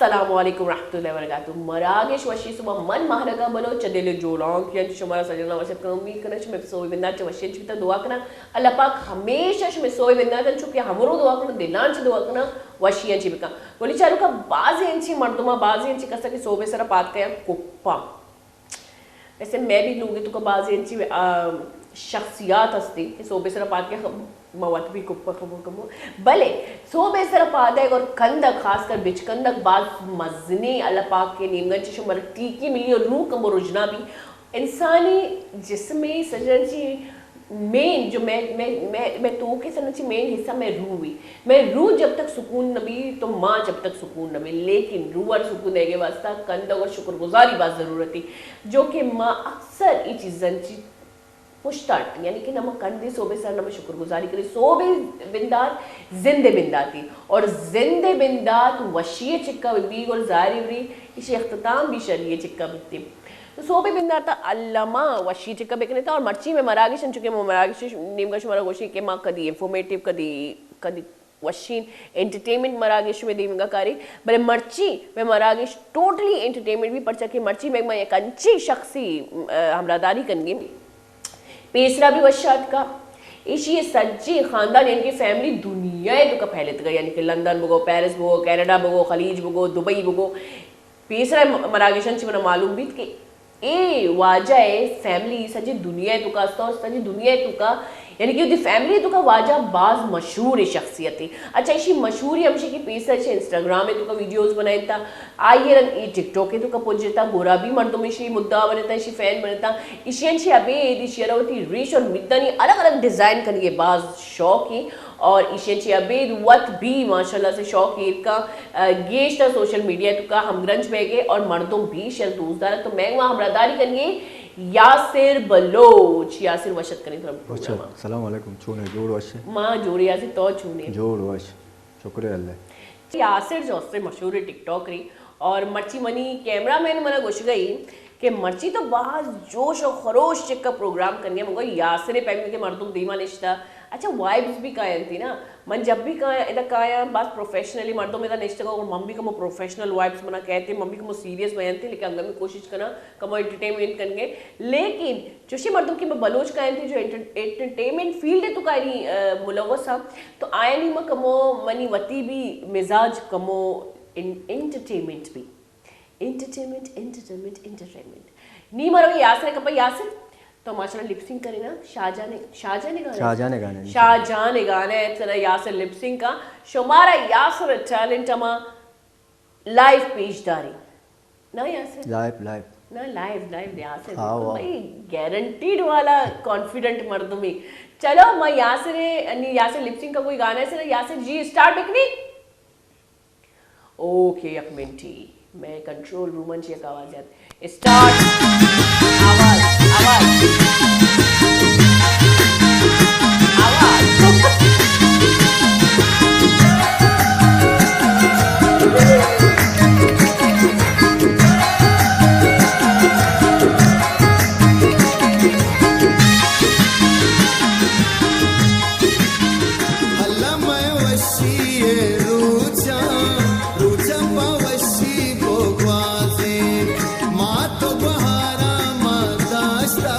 السلام علیکم ورحمۃ اللہ وبرکاتہ۔ مراگش وشی صبح، من ماہرگا بلوچ چہ دل جولانکیاں چہ شمارا سجنا وش اتکاں۔ امید کناں شمے سوبی بندات چہ وشی چہ بیتا۔ دعا کناں اللہ پاک ہمیشہ شمے سوبی بندات چہ کہ ہمرو دعا کناں، دلان چہ دعا کناں، وشیاں چہ بکاں۔ گلی چاروکا، بازیں انچیں مردماں، بازیں انچیں کسا کہ سوبے سرا پاد کیاں کپاں۔ ویسے مئے بھی لوگے توکا بازیں انچیں، آ، شخصیات ہستی کہ سوبے سرا پاد کیاں، ما وت بھی کپا کمو کمو۔ بلے سوبے سرا پاد ایگ اور کندگ، خاص کر بچکندگ، باز مزنیں اللہ پاک کے نیمگا چشو مر ٹیکی ملی اور روح کمو رجنا بھی۔ انسانی جسم سجن چی مین جو میں، میں، میں، میں تو کے سجن چی مین حصہ میں روح بھی۔ میں روح جب تک سکون نہ بھی تو ماں جب تک سکون نہ بھی۔ لیکن روح اور سکون دے کے واسطہ کندگ اور شکر گزاری باز ضرورت ہے، جو کہ ماں اکثر ای چیزن چی پشتاٹ، یعنی کہ نما کندی سوبے سر نما شکر گزاری کری۔ سوبے بندات زندے بنداتی اور زندے بندات وشی چکا بی اور ظاہری بری، اسی اختتام بھی شری چکا بیتی۔ تو سوبے بندات علامہ وشی چکا بکنے تا۔ اور مرچی میں مراگش، چونکہ میں مراگش نیمگا شمارا گوشی کہ ما کدی انفارمیٹیو، کدی، کدی وشین انٹرٹینمنٹ مراگش میں دیمگا کاری، بلے مرچی میں مراگش ٹوٹلی انٹرٹینمنٹ بھی، پرچا کہ مرچی میں، میں یک انچی شخصی، ا، ہمراہداری کنگی۔ پیسرا بھی وش آتکا۔ ایشی ء سجیں خاندان، یعنی کہ فیملی دنیا ء توکا پھیلتگا، یعنی کہ لندن بگو، پیرس بگو، کینیڈا بگو، خلیج بگو، دبئی بگو۔ پیسرا م-، مراگشان چی منا معلوم بیت کہ اے واجہ ء فیملی سجیں دنیا ء توکا است اور سجیں دنیا ء توکا، یعنی کہ دی فیملی توکا واجہ باز مشہور شخصیت۔ اچھا، ایشی مشہوری ہمشی کہ پیسرا چی انسٹاگرام ء توکا ویڈیوز بنائیں تا، آئی ء رند ای ٹک ٹاک ء توکا پجتا، گورا بھی مردم ایشی مدعا بنتا، ایشی فین بنتا۔ ایشی انچی ابید ایشی ء را وتی ریش اور مدانی الگ الگ ڈیزائن کنگے باز شوق ہیں اور ایشی انچی ابید وت بھی ماشاءاللہ سے شوق ایر کا، ا، گیشتر سوشل میڈیا توکا ہمگرنچ بہ گئے اور مردم بھی ایشی ء را دوست دارت۔ تو میں وہاں ہمراہداری کنگے یاسر بلوچ۔ یاسر وشت کنی تو اچھا، پروگرام۔ السلام علیکم، چون ہے؟ جوڑ وش ہے؟ ماں جوڑے یاسر، تو چون ہے؟ جوڑ وش۔ شکر اللہ۔ یاسر جو است مشہور ٹک ٹاکری اور مرچی منی کیمرہ مین منا گوشگئی کہ مرچی تو باز جوش و خروش چکا پروگرام کنگے۔ من گو یاسر پیمی کے مردم دیما نشتا، اچھا وائبز بھی کاینتی نا۔ من جب بھی کایا، ادا کایا باز پروفیشنلی مردم ادا نشتگا اور من بھی کمو پروفیشنل وائبز منا کہتے، من بھی کمو سیریس بینتی، لیکن انگا میں کوشش کنا کمو انٹرٹینمنٹ کنگے۔ لیکن چوشیں مردم کہ ما بلوچ کاینتی جو انٹر-، انٹرٹینمنٹ فیلڈ ء توکا انی، ا، ملوث ہاں، تو آیانی ما کمو منی وتی بھی مزاج کمو ان-، انٹرٹینمنٹ بھی۔ Entertainment, entertainment, entertainment. نی مرو یاسر کپا۔ یاسر، تو ماشاءاللہ لپ سنک کرے نا، شاہجان، شاہجان گانے؟ شاہجان گانے، شاہجان گانے، ترا یاسر لپ سنک کا۔ شمارا یاسر ٹیلنٹ ہما لائیو پیش داری۔ نا یاسر؟ Live, live. نا، لائیو، لائیو یاسر۔ ہاں، بالکل واہ۔ بھائی، گارنٹیڈ والا کانفیڈنٹ مردمی۔ چلو، ما یاسر، نی یاسر لپ سنک کا کوئی گانا ہے سر؟ یاسر جی، اسٹارٹ بکنی؟ اوکے، یک منٹی۔ میں کنٹرول روم انچ یک آواز یات۔ اسٹارٹ۔ آواز، آواز۔ آواز۔ اللہ مئے وشی ء روچاں، روچاں پہ وشی بگوازیں۔ ما تو گوہاراں ما داشتا،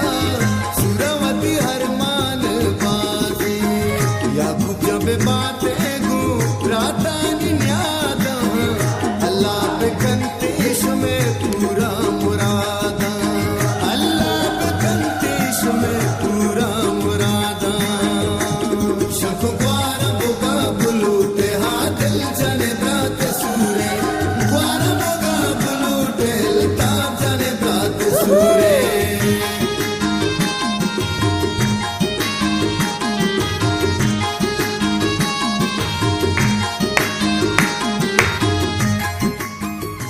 سورا وتی ارمان بازیں۔ یعقوب جان بہ باتیں گوں براتانی نیاداں، اللہ بکنت شمئے پورا مراداں، اللہ بکنت شمئے پورا مراداں۔ شپ گوارا بوگا بلوٹے ہا دل جنے برات سورے، گوارا بوگا بلوٹے لتا جنے برات سورے۔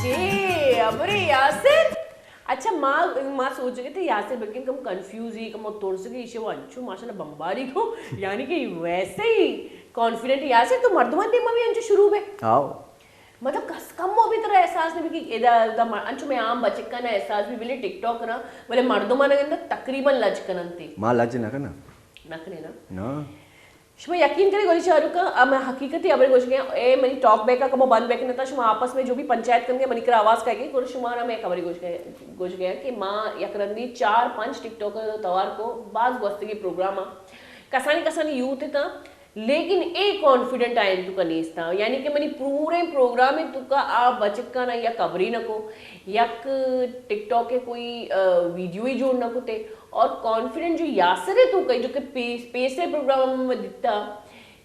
جی، ابرے یاسر۔ اچھا، ما، ما سوچ گئے تھے یاسر بلکہ کم کنفیوز ہی، کم ترس گئی، ایشے وہ انچو ماشاءاللہ بمباری کو، یعنی کہ ویسے ہی کانفیڈنٹ۔ یاسر تو مردمان دیما بھی انچو شروع بے؟ آؤ۔ مطلب کس کم وہ بھی ترا احساس نہیں کہ ادا، ادا مر-، انچو میں عام بچکا نا احساس بھی بلے ٹک ٹاک نا، بلے مردمان نا تقریباً لج کنن تے۔ ما لج نہ کنا۔ نہ کنے نا؟ نا۔ شما یقین کرے گولی چاروکاں، ء من حقیقتی ہبرے گوش گیا، اے منی ٹاک بیک ء کمو بند بیک نہ تا، شما آپس میں جو بھی پنچایت کنگے منی کرا آواز کائے گے، گڑا شما را میں خبرے گوش گیا، گوش گیا کہ ما یک رندی چار پنچ ٹک ٹاک توار کو، باز گوستگی پروگرام ء کسانی کسانی یوتھ تا، لیکن اے کانفیڈنٹ آئین تو کا نیستا، یعنی کہ منی پورے پروگرام تو کا آ بچکانا یک خبرے نہ کو، یک ٹک ٹاک کے کوئی، ا، ویڈیو ہی جوڑ نہ کو تے، اور کانفیڈنٹ جو یاسر ہے تو کئی جو کہ پیس-، پیسرے پروگرام میں دیتا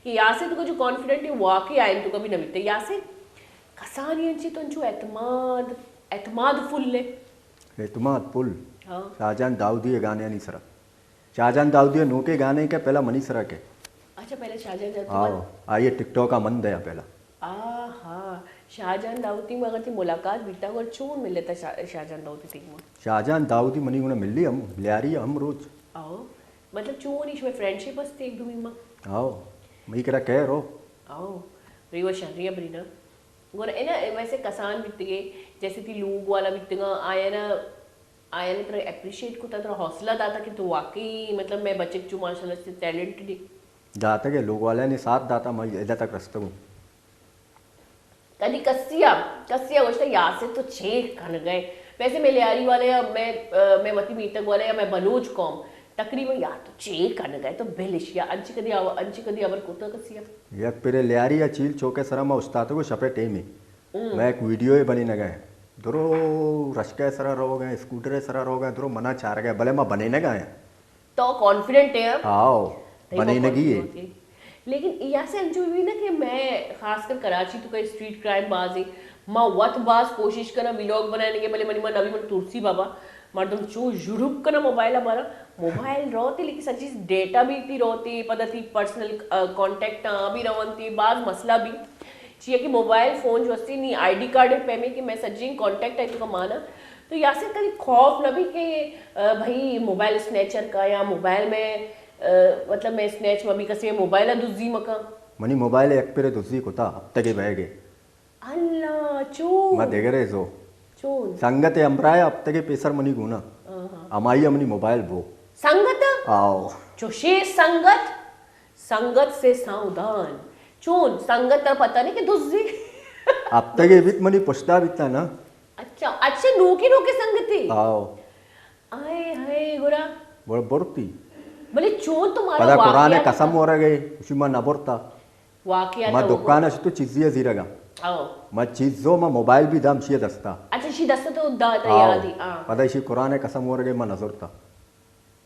کہ یاسر تو کا جو کانفیڈنٹ ہے واقعی آئین تو کا بھی نہ بیتا۔ یاسر کسانی انچی تو انچو اعتماد، اعتماد فل ہے۔ اعتماد پل۔ ہاں۔ شاہجان داؤدی گانے نہیں سرا۔ شاہجان داؤدی نوکے گانے کے پہلا منی سرا کے۔ اچھا، پہلے شاہجان داؤدی آؤ، بات۔ آئیے ٹک ٹاک کا من دیا پہلا۔ آہا، شاہجان داؤدی ما اگر تی ملاقات بیتا، اگر چون ملتا شاہ-، شاہجان داؤدی تی ما؟ شاہجان داؤدی منی گنا ملی ہم، لیاری ہم روچ۔ آؤ، مطلب چون ایش میں فرینڈشپ ہستی ایک دومی ما؟ آؤ، مئی کرا کہہ رو۔ آؤ، ریو شہری برینا۔ گور اے نا، ویسے کسان بیتگے، جیسے تی لوگ والا بیتگا، آیا نا، آیا نا ترا اپریشیٹ کتا، ترا حوصلہ داتا کہ تو واقعی، مطلب، میں بچک چو ماشاءاللہ سے ٹیلنٹڈ ہے۔ داتا کہ لوگ والا نے ساتھ داتا، میں ادا تک رستگوں۔ کدی کسیا، کسیا گوشتا یاسر تو چے کنگئے؟ ویسے میں لیاری والے یا میں، آ، میں وتی میتگ والے یا میں بلوچ قوم، تقریباً یار تو چے کنگئے؟ تو بلش یا انچی کدی آو-، انچی کدی ہبر کتا کسیا؟ یک پھرے لیاری یا چیل چوکے سرا ما استاتگو شپے ٹیمی۔ ہم۔ میں ایک ویڈیو بنی نگئے۔ درو رشکے سرا روگئے، اسکوٹرے سرا روگئے، درو منا چارگئے، بلے ما بنی نگئے۔ تو کانفیڈنٹ ہے؟ آؤ، تئی بنینگی ہے۔ لیکن یاسر انچو بھی نا کہ میں خاص کر کراچی تو کا اسٹریٹ کرائم باز ہے۔ ما وت باز کوشش کنا ویلاگ بنائینگے، بلے منی من نبی من ترسی بابا۔ مردم چو جڑوک کنا موبائل بارا، موبائل روتے لیکن سچی ڈیٹا بھی تی روتے، پدا تی پرسنل، آ، کانٹیکٹ آ بھی رونتے، باز مسئلہ بھی۔ چیا کہ موبائل فون جو استی نی آئی ڈی کارڈ پیمے کہ میں سجین کانٹیکٹ آئی تو کا مانا۔ تو یاسر کدی خوف نہ بھی کہ، آ، بھئی موبائل اسنیچر کا یا موبائل میں، آ، مطلب میں اسنیچ ما بھی کسے موبائل دزی مکا؟ منی موبائل یک پھرے دزی کتا، ہفتگے بہ گئے۔ اللہ، چون؟ ما دگرے زو۔ چون؟ سنگت ہمراہ ہفتگے پیسر منی گونا۔ آہا۔ ہمائی منی موبائل بو۔ سنگت؟ آؤ۔ چوشے سنگت؟ سنگت سے ساودھان۔ چون؟ سنگت ترا پتہ نہیں کہ دزی؟ ہفتگے بیت منی پشتا بیتا نا۔ اچھا، اچھا، نوکی نوکی سنگتی؟ آؤ۔ آئے ہائے گڑا۔ بڑ-، برتی۔ بلے چون تمہارا پدا قرآن واقعہ قسم پتا؟ ورگے، اسی ما نہ برتا۔ واقعہ ما تو دکان اش تو چیزی زیرگا۔ آؤ۔ ما چیزو ما موبائل بھی دام شی دستا۔ اچھا، شی دستا تو دا، دا آؤ۔ یادی، آ۔ پدا اسی قرآن قسم ورگے ما نظرتا۔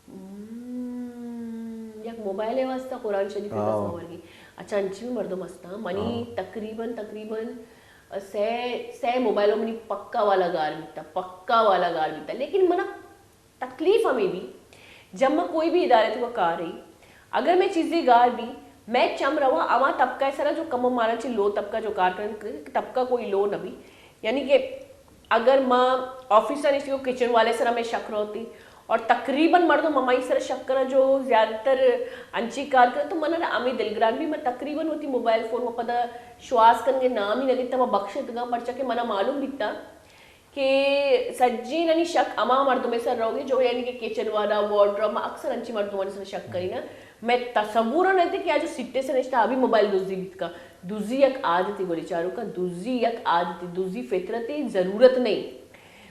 ہم، یک موبائل واسطہ قرآن شریف آؤ۔ قسم ورگی۔ اچھا، انچی بھی مردم ہستا۔ منی آؤ۔ تقریباً، تقریباً سے، سے موبائل منی پکا والا گار بیتا، پکا والا گار بیتا۔ لیکن منا تکلیف ہمے بی، جب ما کوئی بھی ادارے تو کار رہی، اگر میں چیزے گار بی، میں چم رواں ہما طبقہ سرا جو کم مارا چہ لو طبقہ جو کار کرن، طبقہ کوئی لو نہ بی۔ یعنی کہ اگر ما آفیسر نشتی کو کچن والے سرا میں شک روتی، اور تقریباً مردم ہمائی سرا شک کرا جو زیادہ تر انچی کار کرن، تو من ہمیں دلگران بھی، میں تقریباً ہوتی موبائل فون و پدا شواز کنگے نام ہی نہ گتا، میں بخشتگاں، پرچا کہ منا معلوم بیتا کہ سجینانی شک ہما مردمے سر روگی جو یعنی کہ کچن والا، وارڈروب، ما اکثر انچی مردمانی سر شک کرینا۔ میں تصور نہ تے کہ آ جو سیٹے سر نشتا ابھی موبائل دزی بیت کا۔ دزی یک عادتی گولی چارو کا، دزی یک عادتی، دزی فطرتی ضرورت نہیں۔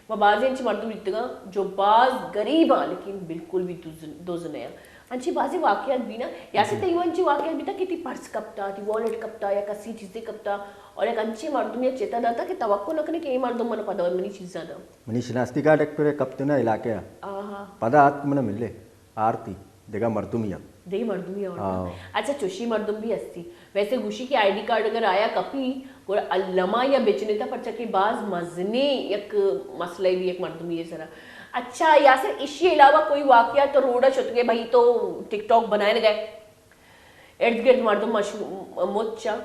ما بازی انچی مردم دیتگاں جو باز غریب آں لیکن بالکل بھی دز، دز نہ آں۔ انچی بازی واقعات بینا، یا سے تئی انچی واقعات بیتا کہ تی پرس کپتا، تی والٹ کپتا یا کسی چیزے کپتا، اور یک انچیں مردمے ء چتا داتا کہ توقع نہ کنے کہ اے مردم من پدا منی چیزاں دا۔ منی شناختی کارڈ یک پھرے کپت نا علاقہ ء۔ آہا۔ پدا آتک من ملے آرتی دگہ مردمی ء۔ دگہ مردمی ء۔ ہاں۔ اچھا، چوشی مردم بھی ہستی۔ ویسے گوشی کہ آئی ڈی کارڈ اگر آیا کپی، گڑا الما یا بچنے تا، پرچا کہ باز مزنیں یک مسئلہ بھی یک مردمی ء سرا۔ اچھا یاسر، اشی علاوہ کوئی واقعہ تو روڈ ء شتگے بھئی تو ٹک ٹاک بنائے گئے؟ ارد گرد مردم مشہور مچ ء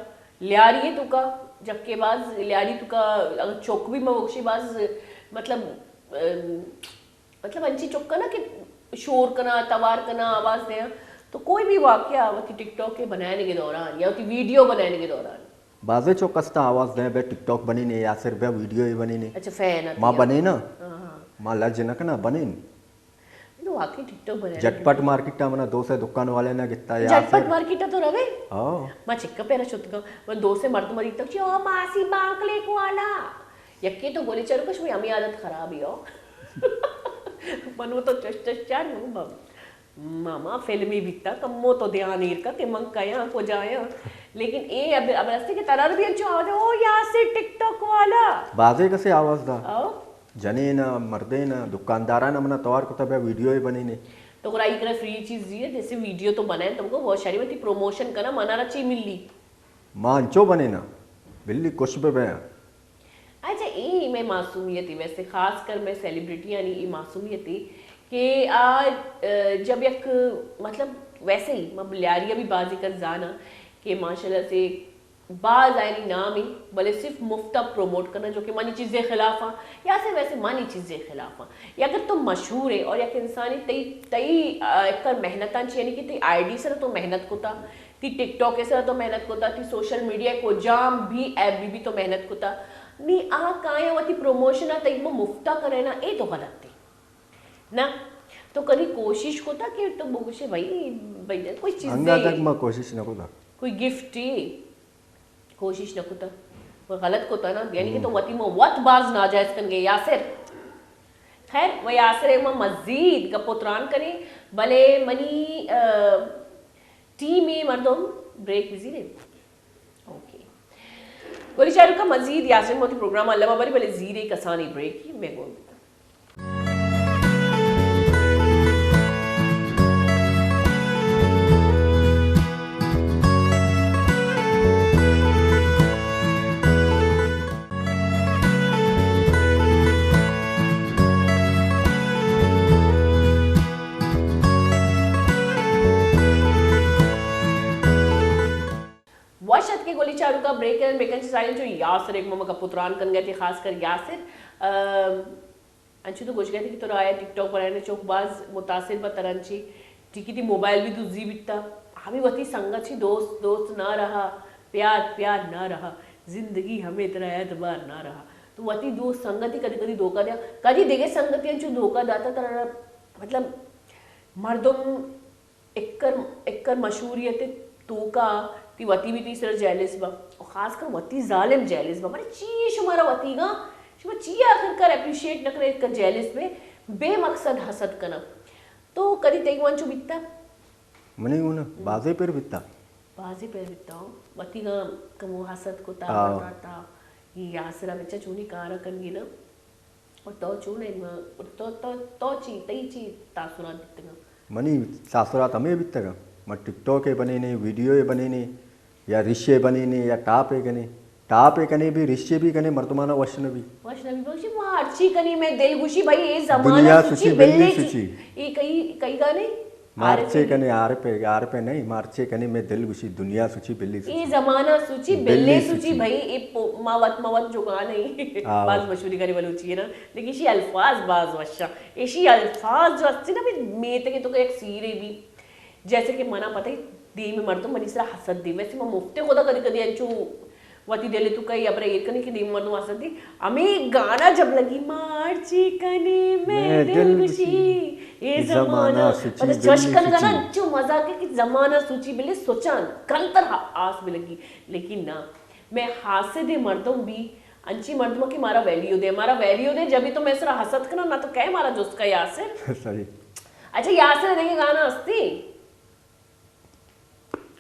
لیاری ء توکا، جبکہ باز لیاری توکا اگر چک بھی مہ بکشی باز مطلب، ام، مطلب انچی چک نا کہ شور کنا، توار کنا، آواز دیاں، تو کوئی بھی واقعہ وتی ٹک ٹاک کے بنائنے کے دوران یا وتی ویڈیو بنائنے کے دوران۔ بازیں چک استا آواز دیں بے ٹک ٹاک بنی نے یا صرف بے ویڈیو ہی بنی نے۔ اچھا، فین ما بنے نا۔ ہاں، ہاں۔ ما لج نہ کنا بنے۔ نو واقعی ٹک ٹاک بنائے۔ جھٹ پٹ مارکیٹ ءَ منا دو سے دکان والے نہ گتا یا جھٹ پٹ مارکیٹ ءَ تو روے؟ ہاں۔ ما چکا پیرا شتگا۔ من دو سے مردم دیتا چی، او ماسی بانکلیک والا۔ یکی تو گولی چارو کش میں ہمیں عادت خراب ہی ہو۔ منو تو چش چش چار منو باب۔ ماما فلمی بیتا کمو تو دھیان ایر کا کہ من کیاں کجایاں۔ لیکن اے اب، اب رستے کہ ترار بھی انچو آواز ہے، او یاسر ٹک ٹاک والا۔ بازے کسے آواز دا۔ او۔ جنین ءَ، مردین ءَ، دکانداران ءَ منا توار کتا بیا ویڈیو ءَ بنینے۔ تو گڑا ای کرا فری چیز دیئے، جیسے ویڈیو تو بنائے، تو کو بہت شری وتی پروموشن کنا، منا را چی ملی؟ ما انچو بنینا، بلی کش بہ بیا۔ اچھا، اے میں معصومیت ہے، ویسے خاص کر میں سیلیبریٹیانی اے معصومیت ہے کہ آ، ا، جب یک، مطلب، ویسے ہی، میں بلیاری بھی بازی کر زانا کہ ماشاءاللہ سے باز آئینی نام ہی، بلے صرف مفتا پروموٹ کرنا، جو کہ منی چیزیں خلاف ہاں، یا سے ویسے منی چیزیں خلاف ہاں۔ یا اگر تو مشہور ہے اور یک انسانی تئی، تئی، آ، ایک محنتاں چی، یعنی کہ تئی آئی ڈی سر تو محنت کتا، تی ٹک ٹاک سر تو محنت کتا، تی سوشل میڈیا کو جام بھی ایپ بھی، بھی تو محنت کتا، نی آ کائیں وتی پروموشن آ تئی مفتا کرے نا، اے تو غلط ہے۔ نا، تو کدی کوشش کتا کہ تو بگوشے بھائی، بھائی کوئی چیز انگا تک ما کوشش نہ کتا۔ کوئی گفٹ ہی کوشش نہ کتا، وہ غلط کتا نا، یعنی کہ تو وتی ما وت باز ناجائز کن گئے یاسر۔ خیر، وہ یاسر ہے، ما مزید گپ و تران کنے، بلے منی، آ، ٹیم مردم بریک بزی رہے۔ اوکے۔ گولی چاروکا مزید یاسر موتی پروگرام اللہ بری، بلے زیرے کسانی بریک ہی میں گون بیتا۔ وش اتکے گولی چاروکا بریک ءَ بکن چہ ساری چو یاسر ایک ممک پتران کن گئے تھے، خاص کر یاسر، ام، انچو تو گوشگ ءَ اتئے کہ ترا آیا ٹک ٹاک بنائینے چوک باز متاثر بہ ترا انچی ٹکی تی موبائل بھی دزی بیتا۔ ہمیں وتی سنگت چی دوست دوست نہ رہا، پیار پیار نہ رہا، زندگی ہمیں طرح اعتبار نہ رہا۔ تو وتی دوست سنگتی کدی کدی دھوکہ دیا، کدی دیگہ سنگتی انچو دھوکہ داتا ترا، مطلب مردم اکر، اکر مشہوریت توکا تی وتی بھی تی سر جیلس با، و خاص کر وتی ظالم جیلس با۔ بلے چی شمارا وتیگا، شما چی آخر کار اپریشیٹ نہ کرے، اکر جیلس بے، بے مقصد حسد کنا۔ تو کدی تئی گوانچو بیتا؟ منی گونا بازے پر بیتا۔ بازے پر بیتا، وتیگا کمو حسد کتا، آؤ۔ بتاتا، یہ یاسرا بچا چونی کارا کنگی نا۔ اور تو چون ہے، تو، تو، تو چی، تئی چی تاثرات بیتگا؟ منی تاثرات ہمے بیتگا۔ من ٹک ٹاک ءَ بنینے، ویڈیو ءَ بنینے، یا ریشے بنینے، یا ٹاپ ءَ کنے۔ ٹاپ ءَ کنے بھی، ریشے بھی کنے، مردمانا وش نبی۔ وش نبی، بخشی، ما ہرچی کنی، میں دل گوشی، بھائی، اے زمانہ دنیا سوچی، سوچی، بلی بلی سوچی۔ سوچی۔ اے کئی، کئی گانے؟ مارچے کنے عارف ءَ، عارف ءَ نہیں، مارچے کنے میں دل گوشی، دنیا سوچی، بلی سوچی۔ اے زمانہ سوچی، بلی بلی سوچی، سوچی۔ بھائی، اے پو-، ما وت، ما وت جو گانے، آؤ۔ باز مشہوری گانے بلوچی ہے نا، لیکن ایشی الفاظ باز وشا۔ ایشی الفاظ جو ہستی نا، بھی میتے کہ تو کہ ایک سیرے بھی۔ جیسے کہ منا پتہ ہے، دیم مردم منی سرا حسد دی۔ ویسے ما مفتے خدا کدی کدی انچو وتی دل تو کئی ابرا ایر کنی کہ دیم مردم حسد دی۔ ہمیں گانا جب لگی، مارچی کنی میں میں دل دل گشی، گشی، اے اے زمانہ، زمانہ سوچی مطلب بلی چش کنگا نا، سوچی۔ انچو مزہ کے کہ زمانہ سوچی بلے سوچان، کنتر آس بلگی۔ لیکن نا، میں حاسد مردم بھی، انچی مردم کہ مارا ویلیو دے، مارا ویلیو دے، جبھی تو میں سرا حسد کنا، نہ تو کہے مارا جست کا یاسر۔ صحیح۔ اچھا، یاسر دیکھے گانا ہستی؟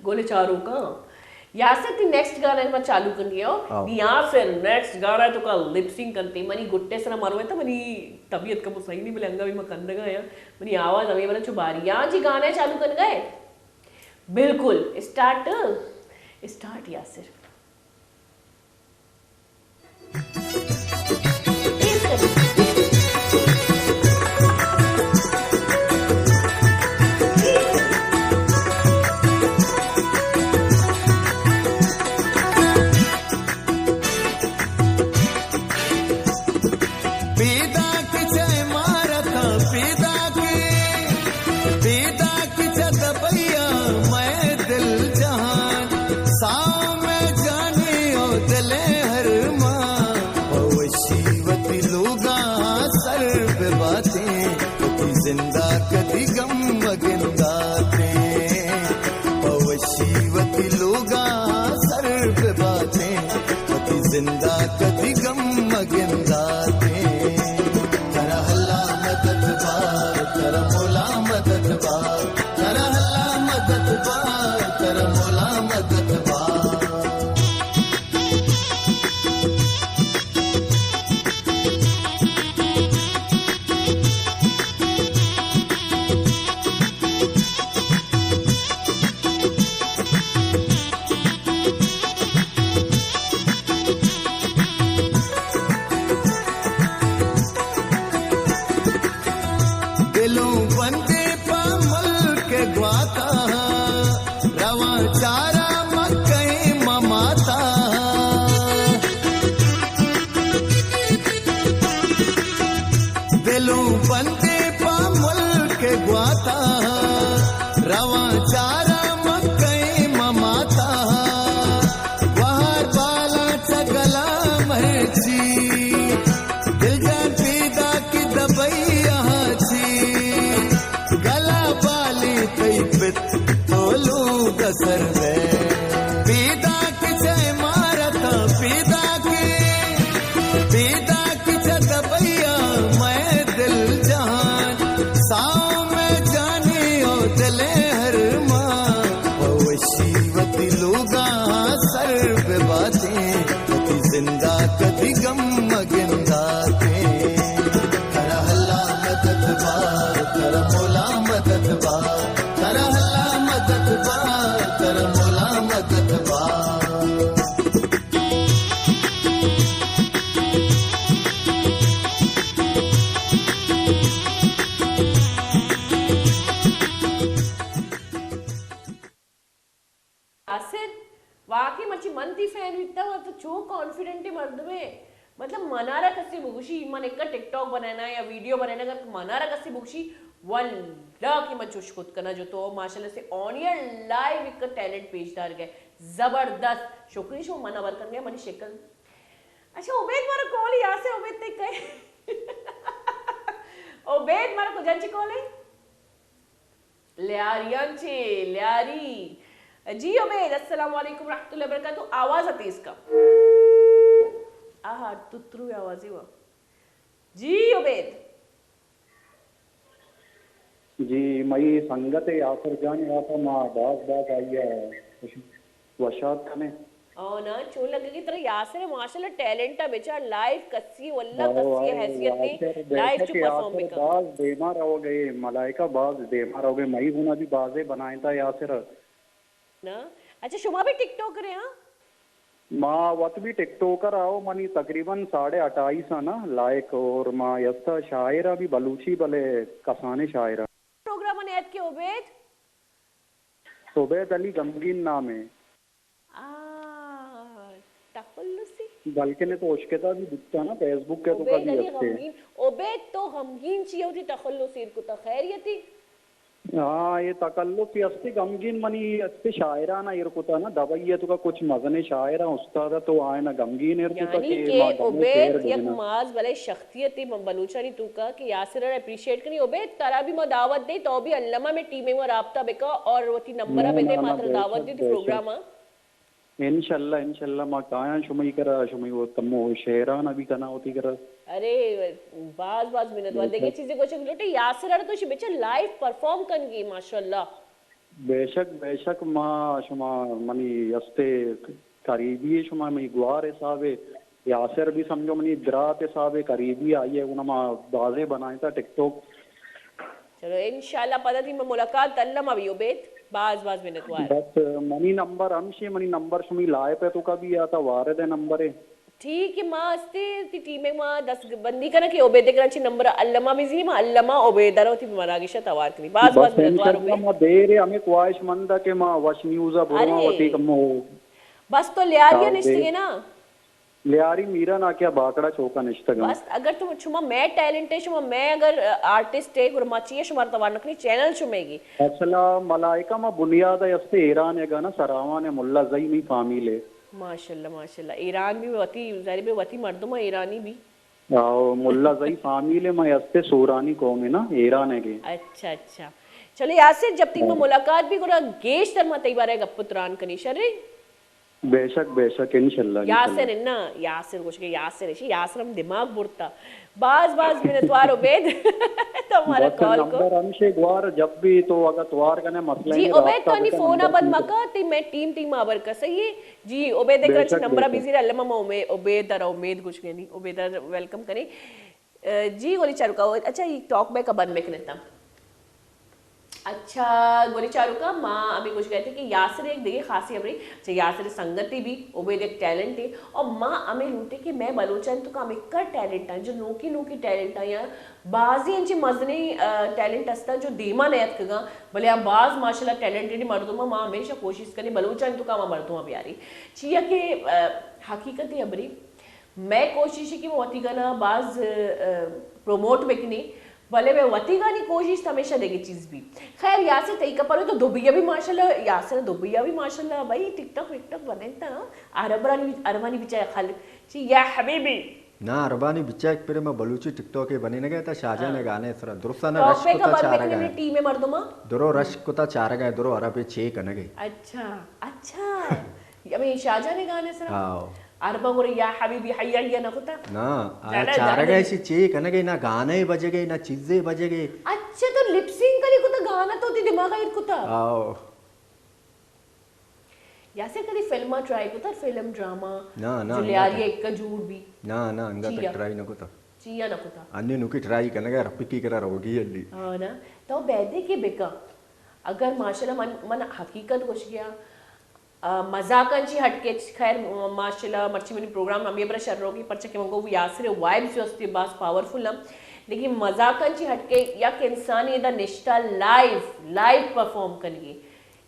گولے چاروکاں۔ یاسر تی نیکسٹ گانا ما چالو کنگی ہو۔ آؤ۔ نی یاسر نیکسٹ گانا تو کا لپ سنگ کنتے۔ منی گٹے سرا مروے تا منی طبیعت کمو صحیح نہیں بلے انگا بھی ما کندگا یا۔ منی آواز ہمیں بنا چو باری۔ یا جی گانا چالو کنگا ہے۔ بالکل۔ اسٹارٹ۔ اسٹارٹ یاسر۔ پیداک چہ عمارتاں، پیداک، پیداک چہ دبئیاں مئے دل جہان۔ ساہ مئے دلوں بندے پہ ملک گواتا، رواں چارا مکہ مماتا۔ دلوں بندے پہ ملک گواتا، رواں چارا مکہ مماتا۔ وہار بالاں چہ گلا مرچی، دل جان پیداک دبئی ءَ چی، گلا بالی تئی پت تو لوگ سر بے۔ پیداک چہ عمارتاں پیداک، پیداک چہ دبئی ءَ مئے دل جان، ساؤ مئے جانی او دل ءِ ارمان، پہ وشی وتی لوگاں سر بباتیں، وتی زندا کدی گم مگنداتیں۔ ترا اللہ مدد با، ترا مولا مدد با، ترا اللہ مدد با، ترا مولا مدد با۔ یاسر، واقعی مرچی من تئی فین بیتگ، تو چو کانفیڈنٹ مردمے۔ مطلب، منارا کسے بگوشی، من ایک ٹک ٹاک بنانا یا ویڈیو بنانا، اگر منارا کسے بگوشی، واللہ کہ من چوش کت کنا جو تو ماشاءاللہ سے آن ایئر لائیو ایک ٹیلنٹ پیش دار گئے۔ زبردست۔ شکریہ شما من خبر کن گئے منی شکل۔ اچھا، عبید مارا کال یاسر، عبید تے کئے؟ عبید مارا کجا چی کال ہے؟ لیاریاں چے، لیاری۔ جی عبید، السلام علیکم ورحمۃ اللہ وبرکاتہ۔ آواز تیز کا۔ آہا، تترو آوازی وا۔ جی عبید۔ جی، مئی سنگت یاسر جان، یاسر ما باز باز آئی ءَ وشات کنے۔ او نا، چون لگے کہ ترا یاسر ءِ ماشاءاللہ ٹیلنٹ ءَ بچار، لائیو کسی، واللہ کسی حیثیت نہیں، لائیو چو پرفارم بکن۔ باز دیما روگ ءَ، ملائکہ باز دیما روگ ءَ، مئی گونا بھی بازے بنائیں تا یاسر۔ نا؟ اچھا، شما بھی ٹک ٹاکر ہیں، ہاں؟ ما وت بھی ٹک ٹاکر آؤ، منی تقریباً ساڑھے اٹھائیس آنا لائق، اور ما یستا شاعر بھی بلوچی، بلے کسانے شاعر۔ پروگرام نے ات کے عبید؟ عبید علی غمگین نام ہے۔ آ، تخلصی؟ بلکن تو اشکتا بھی بکتا نا، فیس بک کے تو عبید کبھی علی ہستے۔ غمگین۔ عبید تو غمگین چی ہوتی تخلص ایر کتا، خیریتی؟ ہاں، یہ تخلص ہی ہستے، غمگین منی ہستے شاعرانہ ایر کتا نا، دبئی ہے تو کا کچھ مزنے شاعر ہیں، استاد ہے تو آئے نا غمگین ایر کتا یعنی کہ کہ ما غمے عبید شعر یک بگنا۔ ماز بلے شخصیت بلوچانی تو کا کہ یاسر اپریشیٹ کنی۔ عبید ترا بھی ما دعوت دے، تو بھی علامہ میں ٹیم میں رابطہ بکا اور وتی نمبر نہ، بے دے، نہ، ما نہ، ترا بے دعوت شک، دی تھی بے شک۔ پروگرام آ۔ انشاءاللہ، انشاءاللہ ما کایاں شمئی کرا، شمئی وہ کمو شعران ابھی کنا ہوتی کرا۔ ارے، باز باز منت وار۔ بے دیگه شک۔ چیزیں گوشگ لوٹے، یاسر ار تو شی بچا لائیو پرفارم کنگی، ماشاءاللہ۔ بے شک، بے شک، ما شما منی ہستے قریبی ہے، شما منی گوار حساب ہے، یاسر بھی سمجھو منی برات حساب ہے، قریبی آئی ہے، انہاں ما بازے بنائیں تا ٹک ٹاک۔ چلو، انشاءاللہ پدا تئی ملاقات الما بی عبید۔ باز باز منتوار۔ بس منی نمبر ہمشی، منی نمبر شمی لائپ ہے تو کا بھی آتا وارد ہے نمبر ہے۔ ٹھیک ہے، ما استے تی ٹیم ما دست بندی کنا کہ عبید کرا چی نمبر الما بزی، ما الما عبید رو تی مراگش توار کنی۔ باز باز بس منتوار انشاءاللہ عبید۔ ما دیر ہے، ہمیں خواہش مند ہے کہ ما وش نیوز برواں ارے۔ وتی کمو۔ بس تو لیاریا ہاں، نشتگے دیر۔ نا؟ لیاری میران آکیا باکڑا چوکا نشتگاں۔ بس اگر تو شما مئے ٹیلنٹ ہے، شما مئے اگر آرٹسٹ ہے، گڑا ما چیئے شما توار نکنی، چینل شمے گی۔ اصلا ملائکہ ما بنیاد ہے استے ایران ہے گانا سراوان ہے ملا زئی می فامیل ہے۔ ماشاءاللہ، ماشاءاللہ۔ ایران بھی وتی، ظاہر ہے وتی مردم ہے ایرانی بھی۔ آو، ملا زئی فامیل ہے، ما استے سورانی قوم ہے نا، ایران ہے گے۔ اچھا، اچھا۔ چلو یاسر، جب تک ما ہاں۔ ملاقات بھی گڑا گیشتر ما تئی بارے گپ و تران کنی، شریں؟ بے شک، بے شک، انشاءاللہ، یاسر انشاءاللہ۔ ہے نا، یاسر گوش کے یاسر ہے، یاسر ہم دماغ برتا۔ باز باز منتوار عبید، تو ہمارا بس کال کو۔ نمبر ہمشے گوار، جب بھی تو اگا توار کنے مسئلہ جی، نہیں، عبید رابطہ تو نی بکن، فون نمبر بند کی مکا، تی میں ٹیم ٹیم آبر کا صحیح ہے۔ جی، عبید بے کرچ شک، نمبر بے شک۔ بزیر علامہ ما امید، عبید در امید گوش گنی، عبید در ویلکم کنی۔ اے، جی، گولی چرکا، اچھا، یہ ٹاک بیک بند میں کنتا۔ اچھا، گوری چاروکا، ما ہمیں گوش گئے تھے کہ یاسر ایک دیگہ خاصی ہمیں، اچھا، یاسر سنگتی بھی، عبید ایک ٹیلنٹ ہے، اور ما ہمیں لوٹے کہ میں بلوچان تو کا ہمیں کر ٹیلنٹ ہیں، جو نوکی نوکی ٹیلنٹ ہیں یا بازی انچی مزنی، آ، ٹیلنٹ ہستا جو دیما نیت کگا، بلے ہم باز ماشاءاللہ ٹیلنٹڈ مردم ہیں، ما ہمیشہ کوشش کریں بلوچان تو کا ہم مردم بیاری۔ چیا کہ، آ، حقیقت ہے ابری، میں کوشش کہ وتی گنا باز، آ، پروموٹ بکنی، بلے میں وتی گانی کوشش ہمیشہ دیگی چیز بھی۔ خیر، یاسر تئی کپرو تو دبئی بھی ماشاءاللہ، یاسر دبئی بھی ماشاءاللہ، بھائی ٹک ٹاک وک ٹاک بنائیں تا، عربانی، عربانی بچا خلق، چی یا حبیبی۔ نا، عربانی بچا ایک پھر میں بلوچی ٹک ٹاک بنے نہ گئے تا، شاہ جان ہاں۔ گانے سرا درستانہ ٹاک رش پہ کتا کبر چارگا بکنے ہے۔ ٹیم مردمہ۔ درو رش کتا چارگا ہے، درو عربی چے کنگے۔ اچھا، اچھا۔ ہمیں شاہ جان گانے سرا؟ ہاں۔ عربا گورے یا حبیبی حیا حیا نہ کتا؟ نا، آیا زیادہ، چارگا زیادہ۔ ایسی چے کنگے، نہ گانے بجگے، نہ چیزے بجگے۔ اچھا، تو لپ سنک کلی کتا، گانا تو تی دماغ ایر کتا؟ آؤ۔ یاسر کدی فلم ٹرائی کتا، فلم ڈرامہ؟ نا، نا، جو لیاری انگا ایک کا جوڑ بھی؟ نا، نا، انگا چیا؟ تک ٹرائی نہ کتا۔ چیا نہ کتا؟ انی نوکی ٹرائی کنگا، رپکی کرا روگی علی۔ ہاں نا، تو بیدے کے بکا۔ اگر ماشاءاللہ من، من حقیقت گوش گیا، آ، مذاقاں چی ہٹ کے، خیر، ماشاءاللہ، مرچی منی پروگرام ہمیں برا شر روگی، پرچہ کہ من گو یاسر وائبز جو استی باز پاورفل ہم، لیکن مذاقاں چی ہٹ کے یک انسانی ادا نشتہ لائیو، لائیو پرفارم کنگی۔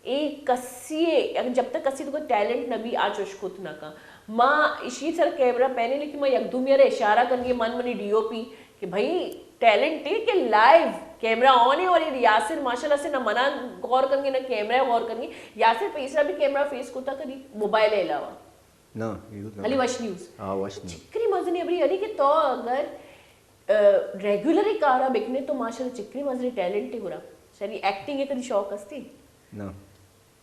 اے کسی اے، یعنی جب تک کسی تو کوئی ٹیلنٹ نہ بھی آ چوش کت نہ کن۔ ما اشی سر کیمرہ پہنے، لیکن ما یک دومی ارے اشارہ کنگی، من منی ڈی او پی، کہ بھئی ٹیلنٹ ہے کہ لائیو کیمرہ آن ہے اور یہ یاسر ماشاءاللہ سے نہ منا غور کنگے نہ کیمرہ غور کنگے۔ یاسر پیسرا بھی کیمرہ فیس کتا کدی موبائل علاوہ؟ نہ، یوز نہ خالی کتا۔ وش نیوز۔ ہاں، وش نیوز۔ چکری مزنی ابری علی کہ تو اگر، آ، ریگولر کارا بکنے تو ماشاءاللہ چکری مزنی ٹیلنٹ ہے گرا۔ سری ایکٹنگ ہے کدی شوق ہستی؟ نہ۔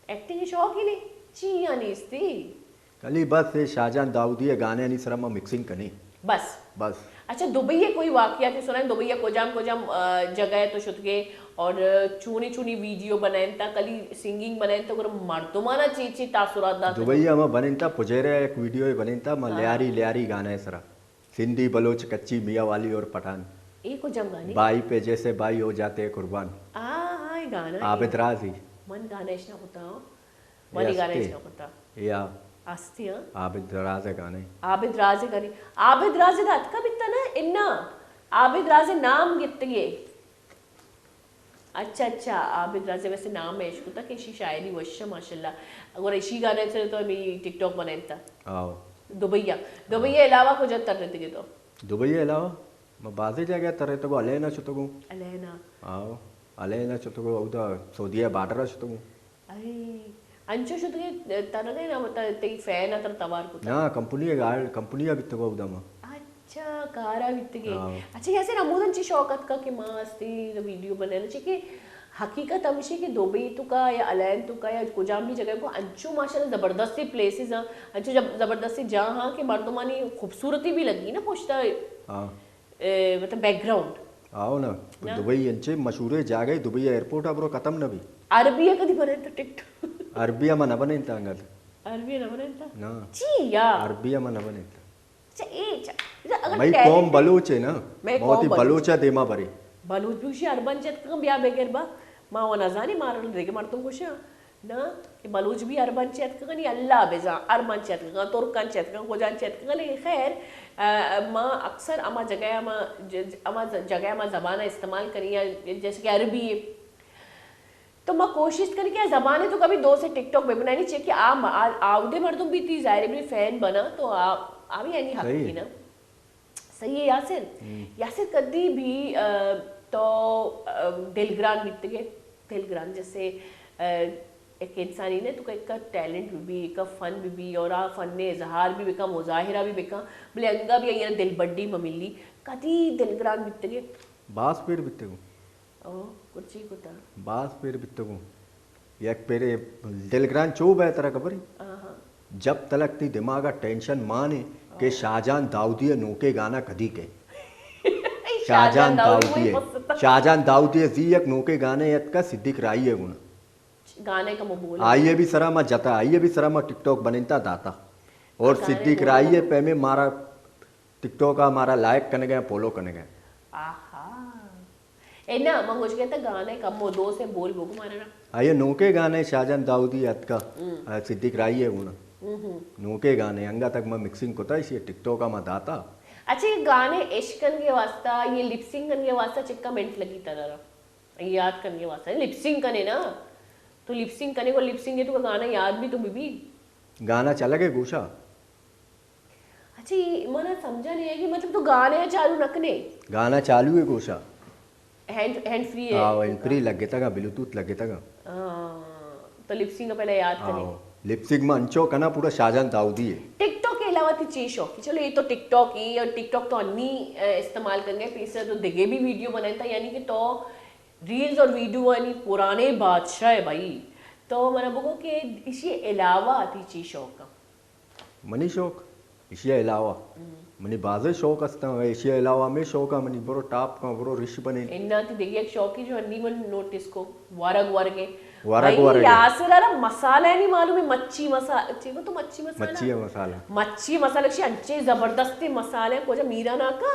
ایکٹنگ شوق ہی نہیں، چی یا نیستی؟ کلی بس اے شاہجان داؤدی ءِ گانے آنی سرا ما مکسنگ کنیں۔ بس۔ بس۔ اچھا، دبئی ءِ کوئی واقعہ کہ سنائیں؟ دبئی ءِ کجام کجام، آ، جگہ ءَ تو شتگے اور چونی چونی ویڈیو بنائینتا، کلی سنگنگ بنائینتا، گڑا مردمانا چی چی تاثرات داتا؟ دبئی ءَ ما بنائینتا، پجیرہ ءَ یک ویڈیو بنائینتا، ما ہاں۔ لیاری لیاری گانا ءِ سرا۔ سندھی بلوچ کچی میاں والی اور پٹھان۔ اے کجام گانے؟ بھائی پہ جیسے بھائی ہو جاتے ہیں قربان۔ ہاں، ہاں، اے گانا اے۔ عابد راز ہی۔ من گانا اش نہ کتا ہوں۔ اے منی گانا ہستے۔ اش نہ کتا۔ یا۔ ہستی ہاں۔ عابد راز ءِ گانے۔ عابد راز ءِ گانے۔ عابد راز ءِ دا اتکا بیتا نا، انا۔ عابد راز ءِ نام گتگے۔ اچھا، اچھا، عابد راز ءِ ویسے نام ءَ اشکتا کہ اشی شاعری وش ءَ، ماشاءاللہ۔ اگر اشی گانے چلے تو ہمیں ٹک ٹاک بنائینتا۔ آؤ۔ دبئی ءَ۔ دبئی ءَ علاوہ کجا ترتگے تو؟ دبئی ءَ علاوہ؟ ما بازیں جاگہ ءَ ترتگو، الینا شتگو۔ الینا۔ آؤ۔ الینا شتگو، اودا سعودیہ بارڈر ءَ شتگو۔ اے، انچو شتگے ترگے نا، مطلب تئی فین ءَ تر توار کتا؟ نا، کمپنی ءَ گاڑ-، کمپنی ءَ بیتگو اودا ما۔ اچھا، کارا بیتگے۔ ہاں۔ اچھا، یاسر ہمودن چی شوق اتکا کہ ما استی ویڈیو بنائیں؟ چی کہ حقیقت ہمشی کہ دبئی تو کا یا الین تو کا یا کجام بھی جگہ کو انچو ماشاءاللہ زبردستی پلیسز ہیں، انچو جب زبردستی جاں ہاں کہ مردمانی خوبصورتی بھی لگی نا پشتا۔ ہاں۔ اے، مطلب بیک گراؤنڈ۔ آؤ نا، نا۔ دبئی انچے مشہوریں جاگہے، دبئی ایئرپورٹ ءَ برو ختم نہ بی۔ عربی ءَ کدی بنائینتا ٹک ٹاک؟ عربی ءَ ما نہ بنائینتا انگت۔ عربی ءَ نہ بنائینتا؟ نا۔ چی یا؟ عربی ءَ ما نہ بنائینتا۔ اچھا، اے چا-، اگر مئی ٹیلنٹ قوم بلوچ ہے نا، مئی ما قوم وتی بلوچ۔ بلوچ ءَ دیما برے۔ بلوچ بھی گوشی عربان چت کن بیا بگر با، ما و نزانی مارا دیگہ مردم گوشاں۔ نا، کہ بلوچ بھی عربان چہ اتکگنی، اللہ بزاں، عربان چہ اتکگاں، ترکان چہ اتکگاں، کجان چہ اتکگاں، لیکن خیر، آ، ما اکثر اما جگہ ما، ج-، ج-، اما ز-، جگہ ما زبان استعمال کنی، یا جیسے کہ عربی ہے۔ تو ما کوشش کنی کہ زبان تو کبھی دو سے ٹک ٹاک بہ بنانی چاہیے کہ آ م-، آ، آودے مردم بھی تی ظاہر ہے بھی فین بنا، تو آ، آ بھی یعنی حق صحیح۔ کی نا۔ صحیح ہے یاسر۔ ہم۔ یاسر کدی بھی، آ، تو، آ، دلگران بیتگے؟ دلگران جیسے، آ، ایک انسانی نے تو کا ایک ٹیلنٹ بھی بھی، ایک فن بھی بھی، اور آ فن نے اظہار بھی بکا، مظاہرہ بھی بکا، بلے انگا بھی آئی دل بڈی مملی، کدی دلگران بیتگے؟ باز پیر بیتگو۔ او، کرچی کتا؟ باز پیر بیتگوں۔ یک پیرے دلگران چو بہ ترا خبر ہے؟ آہا۔ جب تلک تی دماغ ءَ ٹینشن مان ہے کہ آہا۔ شاہجان داؤدی ءِ نوکے گانا کدی کئے؟ شاہجان شاہجان داؤدی داؤدی وہی ءِ۔ پستا۔ شاہجان داؤدی ءِ زی یک نوکے گانے اتکا صدیق راہی ءِ گنا۔ گانے کا مبول۔ آئی ءِ بھی سرا ما جتا، آئی ءِ بھی سرا ما ٹک ٹاک بننتا داتا۔ اور گانے صدیق بولو راہی ءِ بولو۔ پیمے مارا ٹک ٹاک ءَ مارا لائک کنگے، فالو کنگے۔ آہا۔ اے نا، من گوشگا تھا گانا کمو دو سے بول بگو مارا نا۔ آئیے نوکے گانے شاہجان داؤدی اتکا، آ، صدیق راہی ہے گونا۔ نوکے گانے انگا تک من مکسنگ کتا، اسی ٹک ٹاک ما داتا۔ اچھا، یہ گانے عشق کنگے واسطہ، یہ لپ سنگ کنگے واسطہ چکا منٹ لگی ترا؟ یاد کنگے واسطہ لپ سنگ کنے نا، تو لپ سنگ کنے کو لپ سنگ ہے تو گانا یاد بھی تو بھی۔ گانا چلگے گوشا۔ اچھا، یہ منا سمجھا نہیں ہے کہ مطلب تو گانے چالو نہ کنے؟ گانا چالو ہے گوشا۔ ہینڈ، ہینڈ فری ہے؟ ہاں، ہینڈ فری لگے تگا، بلوٹوتھ لگے تگا۔ ہاں، تو لپ سنگ پہلے یاد کنے۔ ہاں، لپ سنگ میں انچو کنا پورا شاہجان داؤدی ہے۔ ٹک ٹاک کے علاوہ تی چی شوق ہے؟ چلو، یہ تو ٹک ٹاک ہی، اور ٹک ٹاک تو انی، اے، استعمال کرنے، پیسے تو دگے بھی ویڈیو بنائے تھا، یعنی کہ تو ریلز اور ویڈیو انی پرانے بادشاہ ہے بھائی۔ تو منا بگو کہ اسی علاوہ تی چی شوق ہے؟ منی شوق؟ ایشی ء علاوہ منی بازیں شوق است اں، ایشی ء علاوہ ہمے شوق ء منی برو ٹاپ کن، برو رش بنین۔ اناں تی دگہ یک شوقی جو انی من نوٹس کو، ورگ ورگ ء۔ ورگ بھائی، ورگ ء۔ یاسر ء را مسالہ ء نی معلوم ہے، مچھی مسالہ، چی گو تو مچھی مسالہ؟ مچھی مسالہ۔ مچھی مسالہ شی انچیں زبردستیں مسالہ، کجا میران آقا؟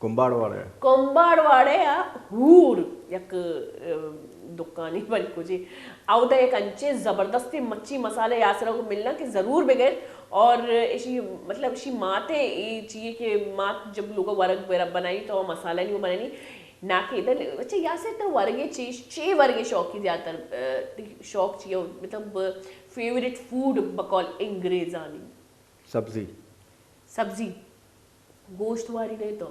کمباڑ واڑے۔ کمباڑ واڑے آ ہور یک، ام، دکانی بلکو جی۔ اودا یک انچیں زبردستیں مچھی مسالہ یاسر ء کو ملنا کہ ضرور بگر۔ اور اشی، مطلب، اشی ماتے اے چیئے کہ مات جب لوگا ورگ بر-، بنائی تو مسالہ نہیں وہ بنانی۔ نہ کہ ادھر، اچھا، یاسر تو ورگے چی، چی ورگے شوقی زیادہ تر، ا، شوق چیئے، مطلب، فیورٹ فوڈ بقول انگریزانی؟ سبزی۔ سبزی۔ گوشت واری نہیں تو؟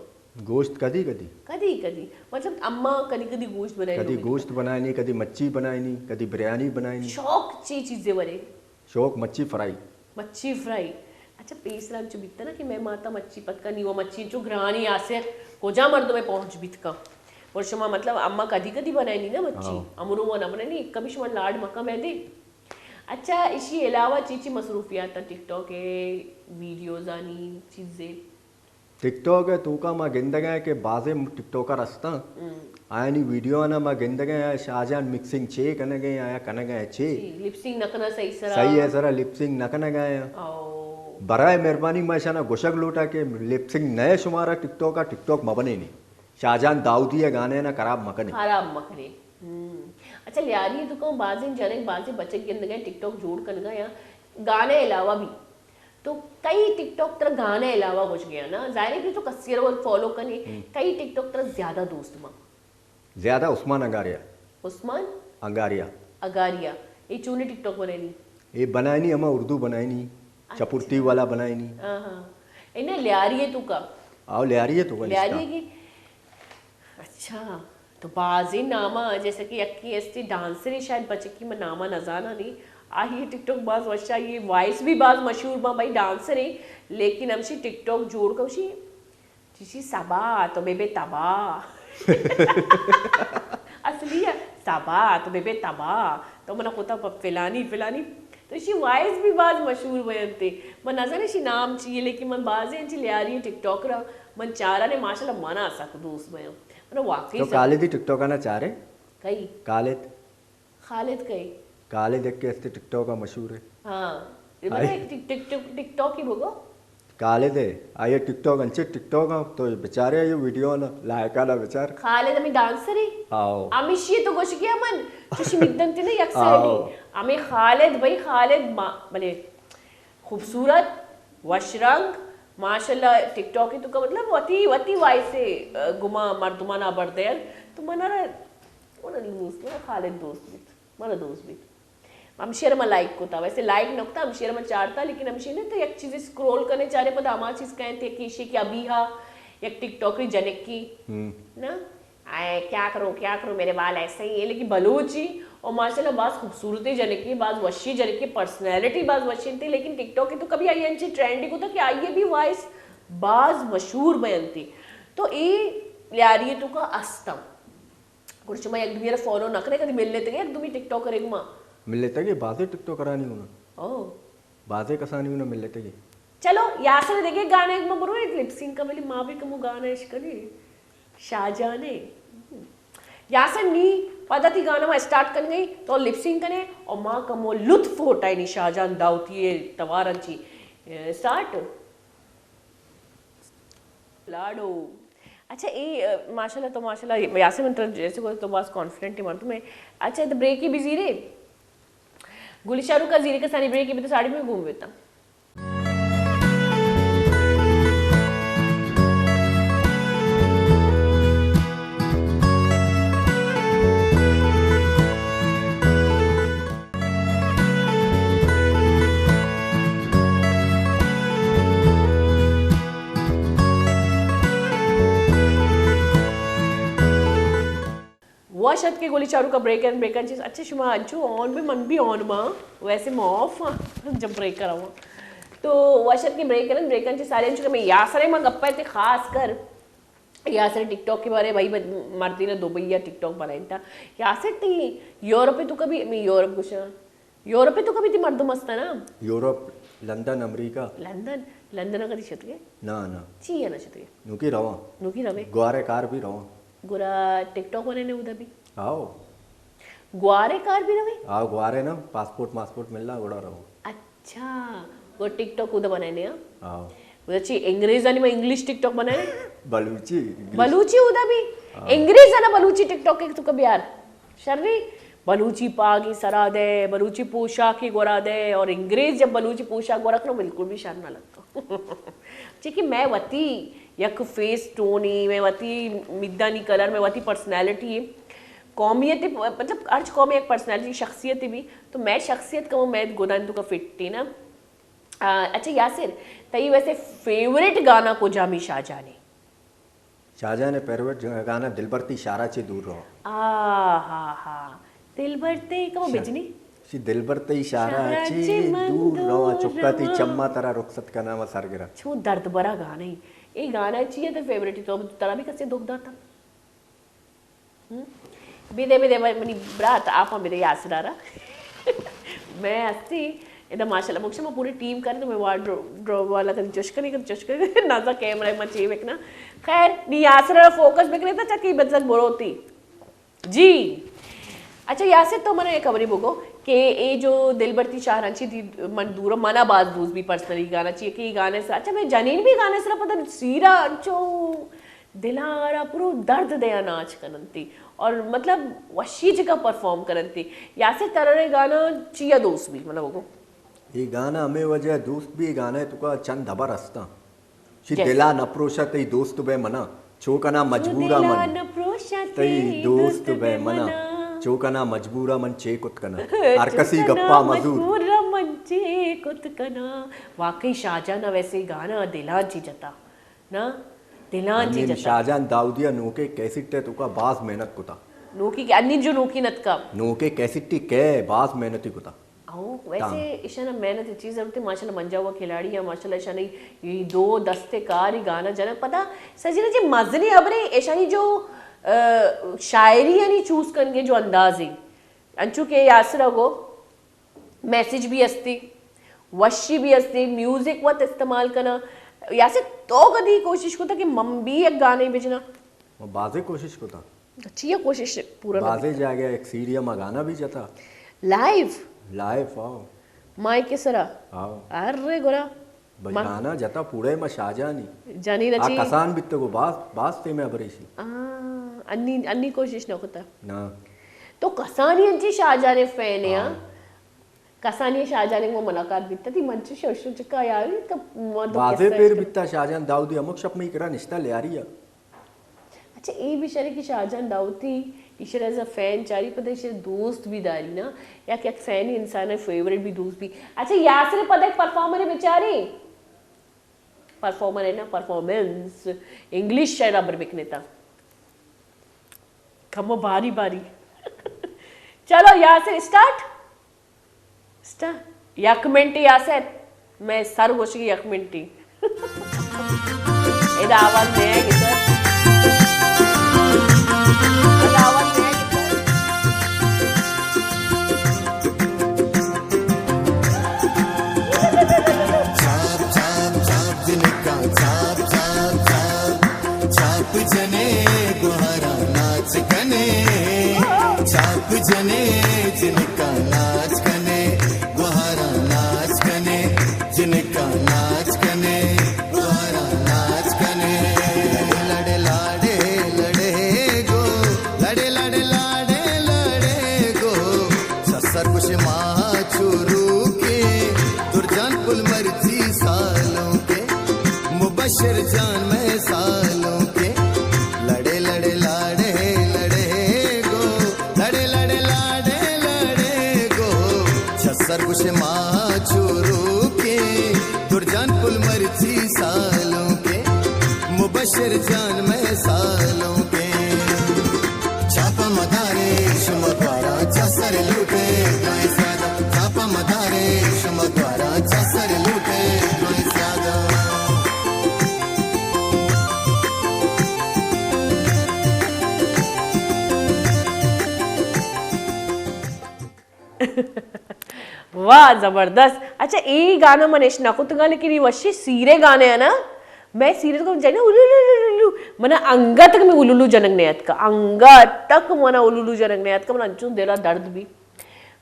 گوشت کدی کدی۔ کدی کدی۔ مطلب، اما کدی کدی گوشت بنائے کدی لوگ گوشت بنائنی، کدی مچھی بنائنی، کدی بریانی بنائنی۔ شوق چی چیزے ورے؟ شوق مچھی فرائی۔ مچھی فرائی۔ اچھا، پیسرا انچو بیتا نا کہ میں ماتا مچھی پتکا نیوا مچھی انچو گرانی آسر کجا مردم پہنچ بیتکا۔ اور شما مطلب اما کدی کدی بنائنی نا مچھی۔ ہاں۔ امرو وہ نہ بنائنی، کبھی شما لاڈ مکا میں دے۔ اچھا، اشی علاوہ چی چی مصروفیات ہیں؟ ٹک ٹاک ہے، ویڈیوز آنی چیزیں؟ ٹک ٹاک ء توکا ما گندگ ء کہ بازیں ٹک ٹاکر است اں۔ آیانی ویڈیو آناں ما گندگ ء، آ شاہ جان مکسنگ چے کنگ ء، آیا کنگ ء چے؟ جی، لپ سنگ نہ کناں صحیح سرا۔ صحیح ء سرا لپ سنگ نہ کنگ ء۔ او۔ برائے مہربانی ما اشاناں گوشگ لوٹاں کہ لپ سنگ نئے شمارا ٹک ٹاک ء، ٹک ٹاک مہ بنینی۔ شاہ جان داؤدی ء گانے آناں خراب مہ کنی۔ خراب مہ کنی۔ ہم۔ اچھا، لیاری تو کہوں بازیں جنک، بازیں بچک گندگ ء ٹک ٹاک جوڑ کنگ ء یا گانے علاوہ بھی۔ تو کئی ٹک ٹاک ترا گانے علاوہ گوش گیا نا؟ ظاہر ہے کہ تو کسی رو فالو کنے، ہم۔ کئی ٹک ٹاک ترا زیادہ دوست ماں؟ زیادہ عثمان انگاریا۔ عثمان؟ انگاریا۔ اگاریا۔ اے چونی ٹک ٹاک بنائنی؟ اے بنائنی، ہما اردو بنائنی، اچھا۔ چپرتی والا بنائنی۔ ہاں، ہاں۔ اے نا لیاری ہے تو کا؟ آؤ، لیاری ہے تو کا لیاری ہے کہ؟ اچھا، تو بازیں ناما، جیسا کہ یکی استی ڈانسر ہے، شاید بچکی من ناما نزانا نہیں۔ آئی ٹک ٹاک باز وشا، یہ وائس بھی باز مشہور با بھائی ڈانسر ہے، لیکن ہمشی ٹک ٹاک جوڑ کشی۔ چیشی صبا تو بے بے تبا۔ اصلی ہے، صبا تو بے بے تبا۔ تو منا کوتا پ-، فلانی، فلانی۔ تو اشی وائس بھی باز مشہور بینتے۔ من نزانے اشی نام چیئے، لیکن من بازیں انچی لیاری ٹک ٹاکرا من چارانے، ماشاءاللہ منا سک دوست بیاں۔ منا واقعی تو سک۔ خالدی ٹک ٹاک آنا چارے؟ کئی؟ خالد۔ خالد کئی؟ خالد ایک کے استے ٹک ٹاک مشہور ہے۔ ہاں۔ یہ بتا آئی۔ ایک ٹک، ٹک، ٹک، ٹک ٹاک ہی بگو۔ خالد ہے، آئیے ٹک ٹاک، انچے ٹک ٹاک ہاں، تو بیچارے آئیے ویڈیو نا، لائک آنا بیچار۔ خالد ہمیں ڈانسر ہی؟ آؤ۔ ہمیشی تو گوش گیا من، چوشی مدن تے نا یک سائیڈی۔ آؤ۔ ہمیں خالد بھائی، خالد ما-، بلے خوبصورت، وش رنگ، ماشاءاللہ ٹک ٹاک تو کا مطلب وتی، وتی وائس سے، آ، گما مردمانا بردے۔ تو منا را، منا دوست، منا خالد دوست بیت۔ منا دوست بیت۔ ہمشی ء را من لائک کتا، ویسے لائک نہ کتا، ہمشی ء را من چارتا، لیکن ہمشی نے تو یک چیز اسکرول کنے چارے پدا ہما چیز کہیں تے کہ ایشی کہ ابھی ہا یک ٹک ٹاکری جنکی، ہم۔ نا؟ اے، کیا کروں، کیا کروں، میرے بال ایسے ہی ہیں، لیکن بلوچی اور ماشاءاللہ باز خوبصورتی جنکی، باز وشی جنکی، پرسنالٹی باز وشی تھی، لیکن ٹک ٹاک تو کبھی آئی انچی ٹرینڈ کو تھا کہ آئیے بھی وائس باز مشہور بینتی۔ تو اے لیاری تو کا استم۔ گڑا شما یک دومی را فالو نہ کنے، کدی مل لیتگے یک دومی ٹک ٹاکر گما؟ مل لیتگے، بازے ٹک ٹاکرانی ہونا۔ او۔ بازے کسانی ہونا مل لیتگے۔ چلو، یاسر دگے گانے گما برو، ایک لپ سنگ کا، بلے ما بھی کمو گانا اش کنے۔ شاہ جانے۔ یاسر نی، پدا تی گانا ما اسٹارٹ کن گئی، تو لپ سنگ کنے، اور ما کمو لطف اٹھائے نی شاہ جان داؤتی توارن چی۔ اے، اسٹارٹ۔ لاڈو۔ اچھا، اے، اے، ماشاءاللہ، تو ماشاءاللہ، یاسر من ترا جیسے کو تو باز کانفیڈنٹ مردم ہے۔ اچھا، تو بریک ہی بھی زیرے، گلی شاہ رخ کا زیرے کسانی بریک ہی بھی تو ساڑی میں گھوم بیتا۔ وش اتکے گلی شاہ رخ کا بریک اینڈ بریک اینڈ چیز۔ اچھا، شما انچو آن بھی، من بھی آن ما، ویسے ما آف ہاں جب بریک کرا ہوا۔ تو وش اتکے بریک اینڈ بریک اینڈ چیز سارے انچو کہ میں یاسر ما گپا تے خاص کر یاسر ٹک ٹاک کے بارے بھائی مردی نے دبئی یا ٹک ٹاک بنائیں تا۔ یاسر تی یورپ تو کبھی، میں یورپ گشا، یورپ تو کبھی تی مردم ہستا نا؟ یورپ، لندن، امریکہ۔ لندن، لندن کدی شتگے؟ نا، نا۔ چی ہے نا شتگے؟ نوکی رواں۔ نوکی روے؟ گوارے کار بھی رواں۔ گورا ٹک ٹاک والے نے ادا بھی؟ آؤ۔ گوارے کار بھی روے؟ آؤ، گوارے نا، پاسپورٹ ماسپورٹ ملنا گوڑا رہو۔ اچھا، وہ ٹک ٹاک ادا بنائے نے، ہاں؟ آؤ۔ ادا چی انگریز آنی ما انگلش ٹک ٹاک بنائے؟ بلوچی، انگلش۔ بلوچی ادا بھی؟ ہاں۔ انگریز آنا بلوچی ٹک ٹاک ایک تو کبھی یار۔ شری، بلوچی پاگی سرا دے، بلوچی پوشاکی گورا دے، اور انگریز جب بلوچی پوشاک گورا کنو بالکل بھی شر نہ لگتا۔ چونکہ میں وتی یک فیس ٹون ہی، میں وتی مدانی کلر، میں وتی پرسنالٹی ہی، قومیت، مطلب ہرچ قوم یک پرسنالٹی، شخصیت بھی، تو میں شخصیت کمو میں گدان تو کا فٹ ہی نا۔ آ، اچھا یاسر، تئی ویسے فیورٹ گانا کجامی شاہ جانی؟ شاہ جان ءِ فیوریٹ گانا دلبر تئی شارا چے دور رواں۔ آ ہا ہا، دلبر تئی کمو شا-، بجنی؟ شی دلبر تئی شارا شارا چے چے من دور دور رواں، چکا تئی رواں۔ چما ترا رخصت کناں و سر گراں۔ چو درد برا گانا ہی۔ اے گانا چی ہے تو فیوریٹ تو ترا بھی کسے دکھ داتا؟ ہم؟ بدے، بدے، منی برات، آپاں بدے یاسرا را۔ میں ہستی، ادا ماشاءاللہ، مکشم پوری ٹیم کر، تو میں وارڈروب والا کدی چش کنی، کدی چش کنی، نازا کیمرہ ما چی بکنا۔ خیر، نی یاسرا را فوکس بکنے تا چکی بزگ بروتی۔ جی۔ اچھا یاسر، تو منا یک خبری بگو کہ اے جو دلبر تئی شارا چے دی من دور، منا باز دوست بھی پرسنلی گانا چی کہ اے گانے سرا، اچھا میں جنین بھی گانے سرا پتہ سیرا انچو دل ءَ را پرو درد دیا ناچ کننتی اور مطلب وشی جگہ پرفارم کننتی۔ یاسر ترا اے گانا چیا دوست بی؟ مطلب بگو۔ اے گانا ہمے وجہ دوست بی، اے گانا توکا چند ہبر ہستاں۔ شی جیسے؟ دلا نہ پروشا تئی دوست بے منا، چو کنا مجبورا دلا من۔ نہ پروشا تئی تئی دوست دوست بے بے منا، منا۔ چو کنا مجبورا من چے کت کنا۔ ہر چو کسی کنا گپا مزور۔ مجبورا من چے کت کنا۔ واقعی شاہجان ویسے گانا دلاں چی جتا۔ نا، دلاں چی ہنی جتا۔ شاہجان داؤدی ءَ نوکیں کیسٹ ءِ توکا باز محنت کتا۔ نوکی کہ، انی جو نوکی نتکا۔ نوکیں کیسٹ ءِ کہ باز محنت کتا۔ او، ویسے تاں۔ ایشانا محنت ءِ چیز ضرورت ہے، ماشاءاللہ منجا ہوا کھلاڑی ہے، ماشاءاللہ ایشانی یہ دو دستے کار ہی گانا جنگ پتا۔ سجنا جی مزنی ابرے ایشانی جو، آ، شاعری یعنی چوز کنگے جو انداز ہے۔ انچو کہ یاسر ءَ گو، میسج بھی ہستی، وشی بھی ہستی، میوزک وت استعمال کنا۔ یاسر تو کدی کوشش کتا کہ من بھی یک گانے بجنا؟ من بازے کوشش کتا۔ چیا کوشش پورا نہ بازے بیتا؟ جاگہ یک سیڈی ما گانا بھی جتا۔ لائیو؟ لائیو، آؤ۔ مائک کے سرا؟ آؤ۔ ارے گورا۔ بھئی ما گانا جتا پورے ما شاہجانی۔ جانی آ رچی۔ کسان بیتگو باز، باز تے میں ابریشی۔ آ، انی، انی کوشش نہ کتا۔ نا۔ تو کسانی انچی شاہجان فین ہے، ہاں۔ ہاں۔ کسانی شاہجان کو ملاقات بیتا تھی، منچی شوشو چکا یاری تو ما تو بازے کسا پیر اس بیتا شاہجان داؤدی ہمک شپ میں کرا نشتا لیاری ہے۔ اچھا، اے بھی شرے کہ شاہجان داؤدی ایشر ایز اے فین چاری، پدا ایشر دوست بھی داری نا، یا کہ یک فین انسان ہے، فیوریٹ بھی دوست بھی۔ اچھا، یاسر پدا یک پرفارمر بچاری۔ پرفارمر ہے نا، پرفارمنس۔ انگلش شاعر ابر بکنتا۔ کمو باری باری۔ چلو یاسر اسٹارٹ۔ اسٹا، یک منٹ یاسر، میں سر گوشگی یک منٹ۔ ادا آواز نیا گتا۔ ادا آواز نیا گتا۔ چاپ، چاپ، چاپ جنکا، چاپ، چاپ، چاپ، چاپ جنے گوہارا ناچ کنے۔ چاپ جنے جنکا ناچ کنے، گوہارا ناچ کنے، جنکا ناچ کنے، گوہارا ناچ کنے۔ لڑ لاڑ لاڑے لاڑے گو، سسر کش ماہ چورو کے، درجان پل مرچی سالوں کے، مبشر جان میں سالوں کے، لڑے لڑے لاڑے لڑے گو، لڑے لڑے لاڑے لڑے گو، سسر کش ماہ چورو کے، درجان پل مرچی سالوں کے، مبشر جان میں سالوں کے۔ چاپہ مدارے شما دوارا چہ سر لوٹے دوئیں سیادہ۔ چاپہ مدارے شما دوارا چہ سر لوٹے دوئیں سیادہ۔ واہ، زبردست۔ اچھا، اے گانا من اش نہ کتگا، لیکن اے وشی سیرے گانے ہے نا؟ میں سیرے تو جنے الولولولو، من انگت تک میں الولو جنگ نہیں اتکا، انگت تک من الولو جنگ نہیں اتکا، من انچو دلا درد بھی۔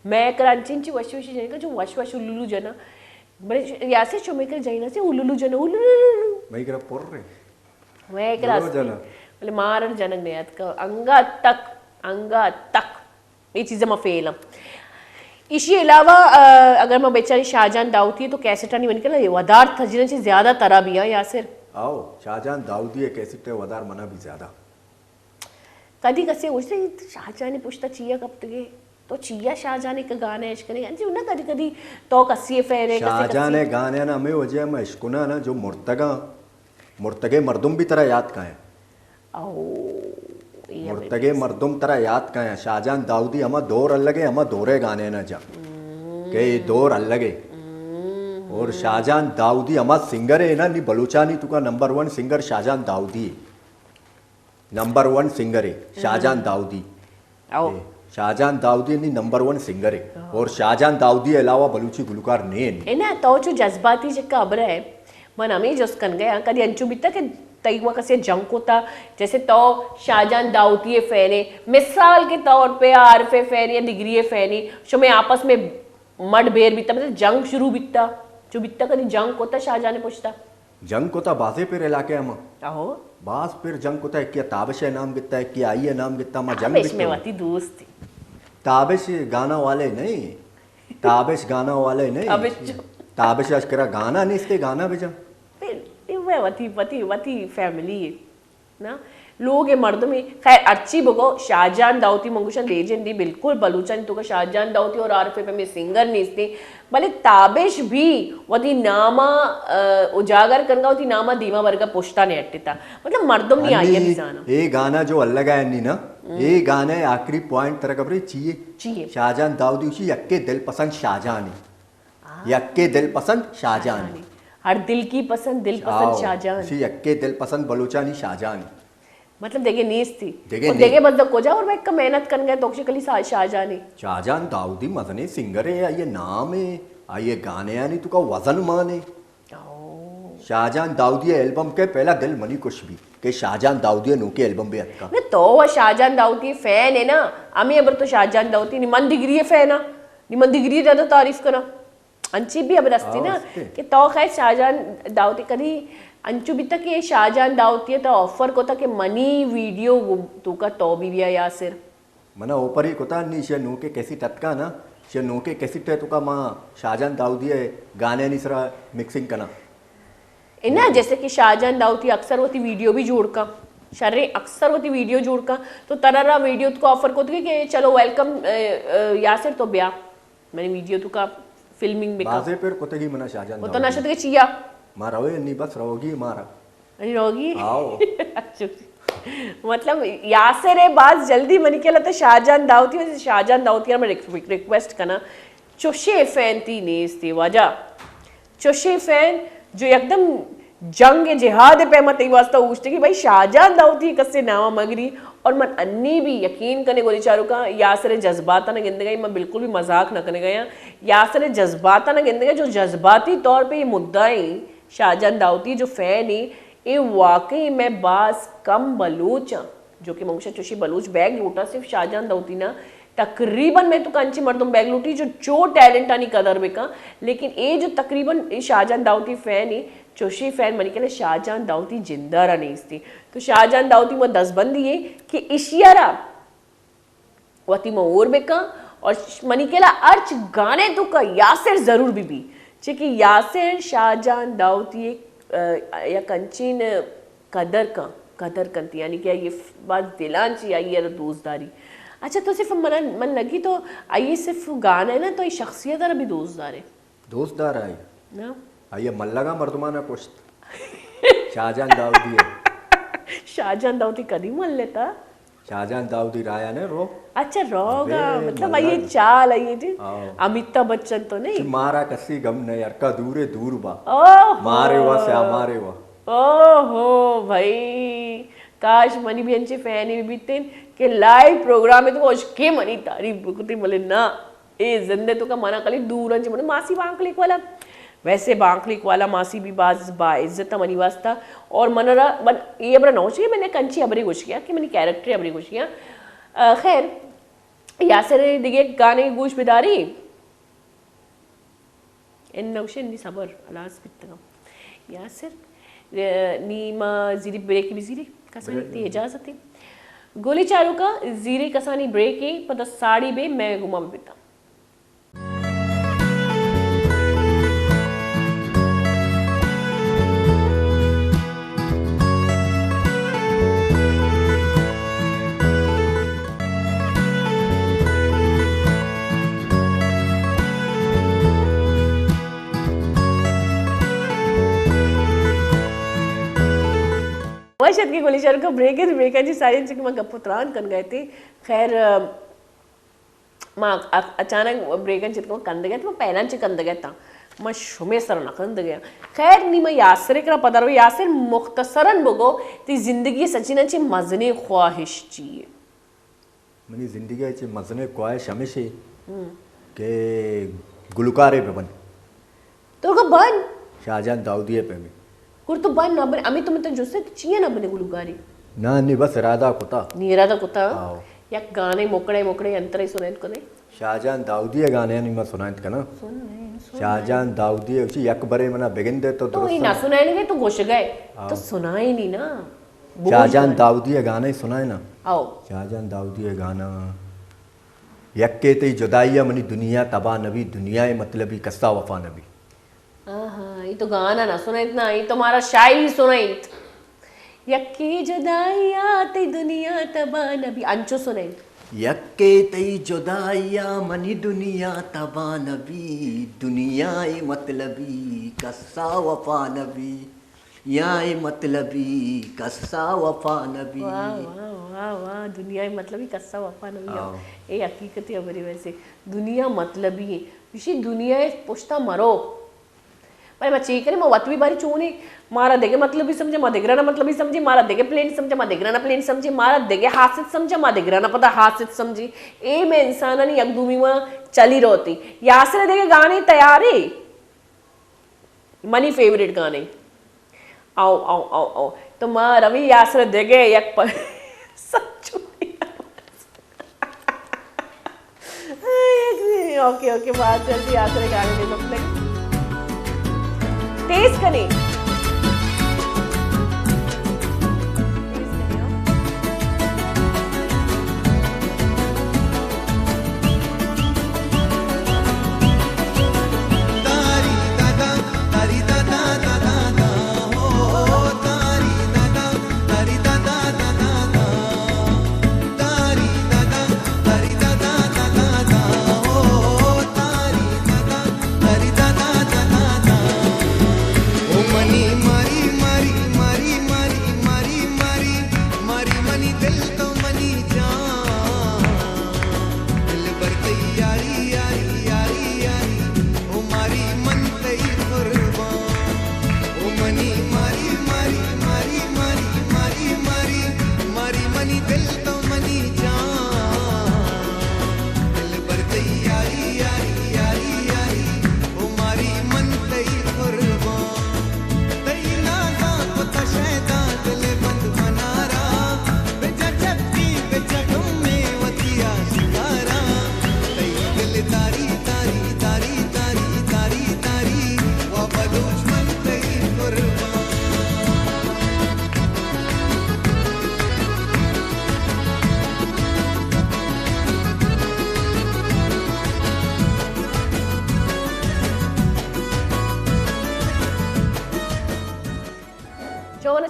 میں کر انچین چی وشی وشی جنگ جو وش وش الولو جنا۔ بلے یاسے چو میں کر جائنا سے الولو جنا، الولولو۔ میں کر پر رہے۔ میں کر جنو استی۔ جنا۔ بلے مار جنگ نہیں اتکا، انگت تک، انگت تک۔ اے چیز ما فیل ہم۔ ایشی علاوہ، آ، اگر ما بچاری شاہجان داؤدی تو کیسٹانی من کلا ودار تھجرن چی زیادہ ترا بیا یاسر۔ آؤ، شاہجان داؤدی کیسٹ ودار منا بھی زیادہ۔ کدی کسے گوشتے، "شاہجان پشتا چیا کپتگے؟ تو چیا شاہجان کا گانا اش کنے؟" انچی نہ کدی کدی تو کسی فین ہے، کسی شاہجان کسی۔ گانے نا ہمیں وجہ میں اشکنا نا جو مرتگا مرتگے مردم بھی ترا یاد کائیں۔ او، اے ہمیں مرتگے مردم ترا یاد کائیں۔ شاہجان داؤدی ہما دور الگے، ہما دورے گانے نہ جا۔ کہ اے دور الگے۔ اور شاہجان داؤدی ہما سنگر ہے نا، نی بلوچانی تو کا نمبر ون سنگر شاہجان داؤدی۔ نمبر ون سنگر ہے شاہجان داؤدی۔ او۔ اے، شاہجان داؤدی نی نمبر ون سنگر ہے۔ اور شاہجان داؤدی علاوہ بلوچی گلوکار نہیں ہے۔ اے نا، تو چو جذباتی چکا ابرہ ہے۔ من ہمیں جست کن گیا، کدی انچو بیتا کہ تئی ما کسے جنگ کوتا، جیسے تو شاہجان داؤدی فین ہے، مثال کے طور پہ عارف فین یا دگری فین ہے، شمے آپس میں مڈ بیر بیتا، مطلب جنگ شروع بیتا، چو بیتا کدی جنگ کوتا شاہجان پشتا؟ جنگ کتا بازے پھر علاقے ہما۔ آہو۔ باز پھر جنگ کتا، ایک کیا تابش ہے نام گتا، ایک کیا آئی ہے نام گتا، ما جنگ تابش میں بیتا۔ وتی دوست تھی۔ تابش گانا والے نہیں، تابش گانا والے نہیں۔ تابش جو۔ تابش اش کرا گانا نہیں، اس کے گانا بجا۔ پھر یہ وتی، وتی، وتی فیملی ہے۔ نا؟ لوگ ء مردمے، خیر، ہرچی بگو، شاہجان داؤتی من گوشاں لیجنڈ ای، بالکل بلوچانی توکا شاہجان داؤتی اور عارف پہ میں سنگر نیستی، بلے تابش بھی وتی ناما، ا، اجاگر کنگا، وتی ناما دیما برگا پشتا نے اٹتا۔ مطلب مردم نی آئی انی بھی زانا۔ اے گانا جو الگ ہے انی نا، اے گانا آخری پوائنٹ ترا خبر ہے چیے؟ چیے؟ شاہجان داؤتی اسی یکے دل پسند شاہجان ہے۔ یکے دل پسند شاہجان۔ ہر دل کی پسند، دل پسند شاہجان۔ اسی یکے دل پسند بلوچانی شاہجان۔ مطلب دیگے نیستی۔ دیگے اور دیگے بندہ کجا اور میں کم محنت کن گئے تو کلی شاہجانی۔ شاہجان داؤدی مزنے سنگر ہے، آئیے نام ہے، آئیے گانے آنی تو کا وزن مانے۔ شاہجان داؤدی البم کے پہلا دل منی کش بھی کہ شاہجان داؤدی نوکے البم بھی اتکا۔ نہ تو وہ شاہجان داؤدی فین ہے نا، ہمیں ابر تو شاہجان داؤدی نی من دگری فین ہاں، نی من دگری زیادہ تعریف کنا۔ انچی بھی ابر استی نا کہ تو خیر شاہجان داؤدی کدی انچو بیتا کہ شاہجان داؤدی تو آفر کوتا کہ منی ویڈیو توکا تو بھی بیا یاسر۔ منا اوپر ہی کتا نی شے نوکے کیسٹ اتکا نا، شے نوکے کیسٹ ہے توکا ما شاہجان داؤدی ہے گانے نی سرا مکسنگ کنا۔ انا جیسے کہ شاہجان داؤدی اکثر وتی ویڈیو بھی جوڑ کا، شرے اکثر وتی ویڈیو جوڑ کا، تو ترا را ویڈیو تو آفر کو کہ چلو ویلکم، اے، اے، یاسر تو بیا۔ منی ویڈیو توکا فلمنگ بکا۔ بازے پر کتگی منا شاہجان وہ تو داؤدی۔ نشد کے چیا؟ ما روے نی بس روگی مارا۔ انی روگی؟ آؤ۔ اچھا۔ مطلب یاسر ہے باز جلدی منی کلا تو شاہجان داؤتی، شاہجان داؤتی میں ریک-، ریکویسٹ کنا۔ چوشے فین تی نیستی واجہ۔ چوشیں فین جو یکدم جنگ جہاد پیما تئی واسطہ اوشتگی، بھائی شاہجان داؤتی کسے ناما مگری۔ اور من انی بھی یقین کنے گولی چارو کا یاسر جذباتاں نہ گندگا، من بالکل بھی مذاق نہ کنے گیا۔ یاسر جذباتاں نہ گندگا، جو جذباتی طور پہ یہ مدعا ہیں، شاہجان داؤتی جو فین ہیں، یہ واقعی میں باز کم بلوچ ہاں۔ جو کہ من گوشاں چوشی بلوچ بیگ لوٹا صرف شاہجان داؤتی نا، تقریباً میں تو کنچی مردم بیگ لوٹی جو چو ٹیلنٹ آنی قدر بکن، لیکن اے جو تقریباً اے شاہجان داؤتی فین ہے، چوشی فین منی کنے شاہجان داؤتی جندہ را نیستی۔ تو شاہجان داؤتی ما دزبندی ہے کہ اشیا را وتی مہور بکن اور منی خیالا ہرچ گانے توکا یاسر ضرور بہ بی، چہ کہ یاسر شاہ جان داؤدی یک، ء، یک انچین قدر کن، قدر کنت، یعنی کہ آئی باز دلان چی آئی را دوست داری۔ اچھا، تو صرف من، من لگی تو آئی صرف گانا نہ، تو آئی شخصیت را بھی دوست دارے۔ دوست دار آئی۔ نا۔ آئی ملگا مردمانا کشت۔ شاہ جان داؤدی ہے۔ شاہ جان داؤدی کدی ملتا؟ شاہ جان داؤدی رایا نے رو۔ اچھا، روگا، ابے مطلب، آئی ملگ۔ چال آئی جی۔ آؤ۔ امیتابھ بچن تو نہیں؟ چی مارا کسی غم نہیں، ہر کا دورے دور با۔ اوہ۔ مارے وا سیا مارے وا۔ اوہو بھائی، کاش منی بھی انچے فینے بھی بیتین کہ لائیو پروگرام تو اشکے منی تعریف بکتی، بلے نا۔ اے زندے توکا منا کلی دور انچ من ماسی بانکلیک والا۔ ویسے بانکلیک والا ماسی بھی باز با عزت منی واسطہ۔ اور من را، من، یہ ابرا نہ ہوشی، میں نے کنچی ابری گوشی کہ منی کیریکٹر ابری گوشی۔ آ، خیر، یاسر دگہ گانے گوش بداری۔ ان نوشن نی صبر، الاس بیتگم۔ یاسر، اه، نی ما زیری بریک بزیری، کسانی بریک۔ تی اجازت ہے۔ گولی چاروکا زیری کسانی بریک ہے، پدا ساڑی بے میں گما بیتا۔ وش اتکے گولی چاروکا بریک ہے، بریک ہے جی ساری چیز ما گپ و تران کن گئے تھے۔ خیر، ما ا-، اچانک بریکاں چتکاں کندگ ات، ما پہلاں چہ کندگ اتاں، ما شمے سر نہ کندگ اتاں۔ خیر، نی ما یاسر کرا پدا رو۔ یاسر، مختصراً بگو، تی زندگی سچیناں چہ مزنیں خواہش چی ہے؟ منی زندگی چہ مزنیں خواہش ہمیش ہے ہم۔ کہ گلوکارے بہ بن۔ تو گو بن۔ شاہ جان داؤدی ء پیمیں۔ گڑا تو بن نہ بن، ہمے تو من ترا جست کہ چیا نہ بنے گلوکاری؟ نہ، نی بس ارادہ کتا۔ نی ارادہ کتا؟ آؤ۔ یک گانے مکڑے مکڑے انترے سنائینت کنے؟ شاہ جان داؤدی ء گانے نی ما سنائینت کناں۔ سنائین، سنائین۔ شاہ جان داؤدی ء اچی یک برے منا بگندے تو تو درست ہی نہ سنائینگے، تو گوشگے۔ آؤ۔ تو سنائینی نا۔ شاہ جان داؤدی ء گانے سنائینا۔ آؤ۔ شاہ جان داؤدی ء گانا۔ یکے تئی جدائی ء منی دنیا تباہ نبی، دنیا ء مطلبی کسا وفا نبی۔ آہا، اے تو گانا نہ سنائینت نا، اے تو مارا شاعری سنائینت۔ یکے جدائی ء تئی دنیا تباہ نبی، انچو سنائینت۔ یکے تئی جدائی ء منی دنیا تباہ نبی، دنیا ء مطلبی کسا وفا نبی۔ دنیا ء مطلبی کسا وفا نبی۔ واہ، واہ، واہ، واہ، دنیا ء مطلبی کسا وفا نبی۔ ہاں۔ اے حقیقت ء ہبرے ویسے۔ دنیا مطلبی ہے۔ ایشی دنیا ء پشتا مرو۔ بلے ما چے کنیں، ما وت بھی باری چونیں، مارا دگہ مطلبی سمجھے، ما دگرانا مطلبی سمجھے، مارا دگہ پلین سمجھے، ما دگرانا پلین سمجھے، مارا دگہ حاسد سمجھے، ما دگرانا پدا حاسد سمجھے۔ اے میں انسانانی یک دومی ما چلی روتی۔ یاسر دگہ گانے تیاری۔ منی فیوریٹ گانے۔ او، او، او، او۔ تو ما روی یاسر دگہ یک پ-، سچو۔ اوکے، اوکے، بہت جلدی یاسر گانے دے سکتے ہیں۔ تیز کنی۔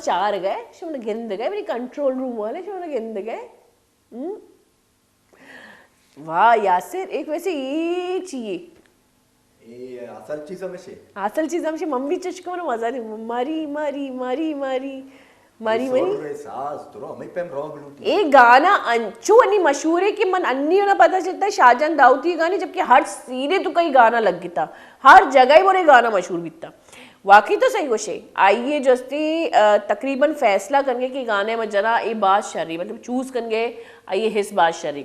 چار گئے، شما گند گئے، منی کنٹرول روم والے شما گند گئے۔ ہم؟ واہ یاسر، ایک ویسے یہ چیئے۔ اے اصل چیز ہمیشے۔ اصل چیز ہمیشے، من بھی چشکو نا مزہ نہیں۔ ماری، ماری، ماری، ماری، ماری، ماری۔ ساز ترو ہمیں پیم روگ لوٹی۔ اے گانا انچو انی مشہور ہے کہ من انی ہونا پتہ چلتا ہے شاہجان داؤتی گانے، جبکہ ہر سینے تو کئی گانا لگ گتا، ہر جگہ ہی برے گانا مشہور بیتا۔ واقعی تو صحیح گوشے۔ آئیے جو استی، آ، تقریباً فیصلہ کنگے کہ گانے میں جنا اے باز شری، مطلب چوز کنگے، آئیے حس باز شری۔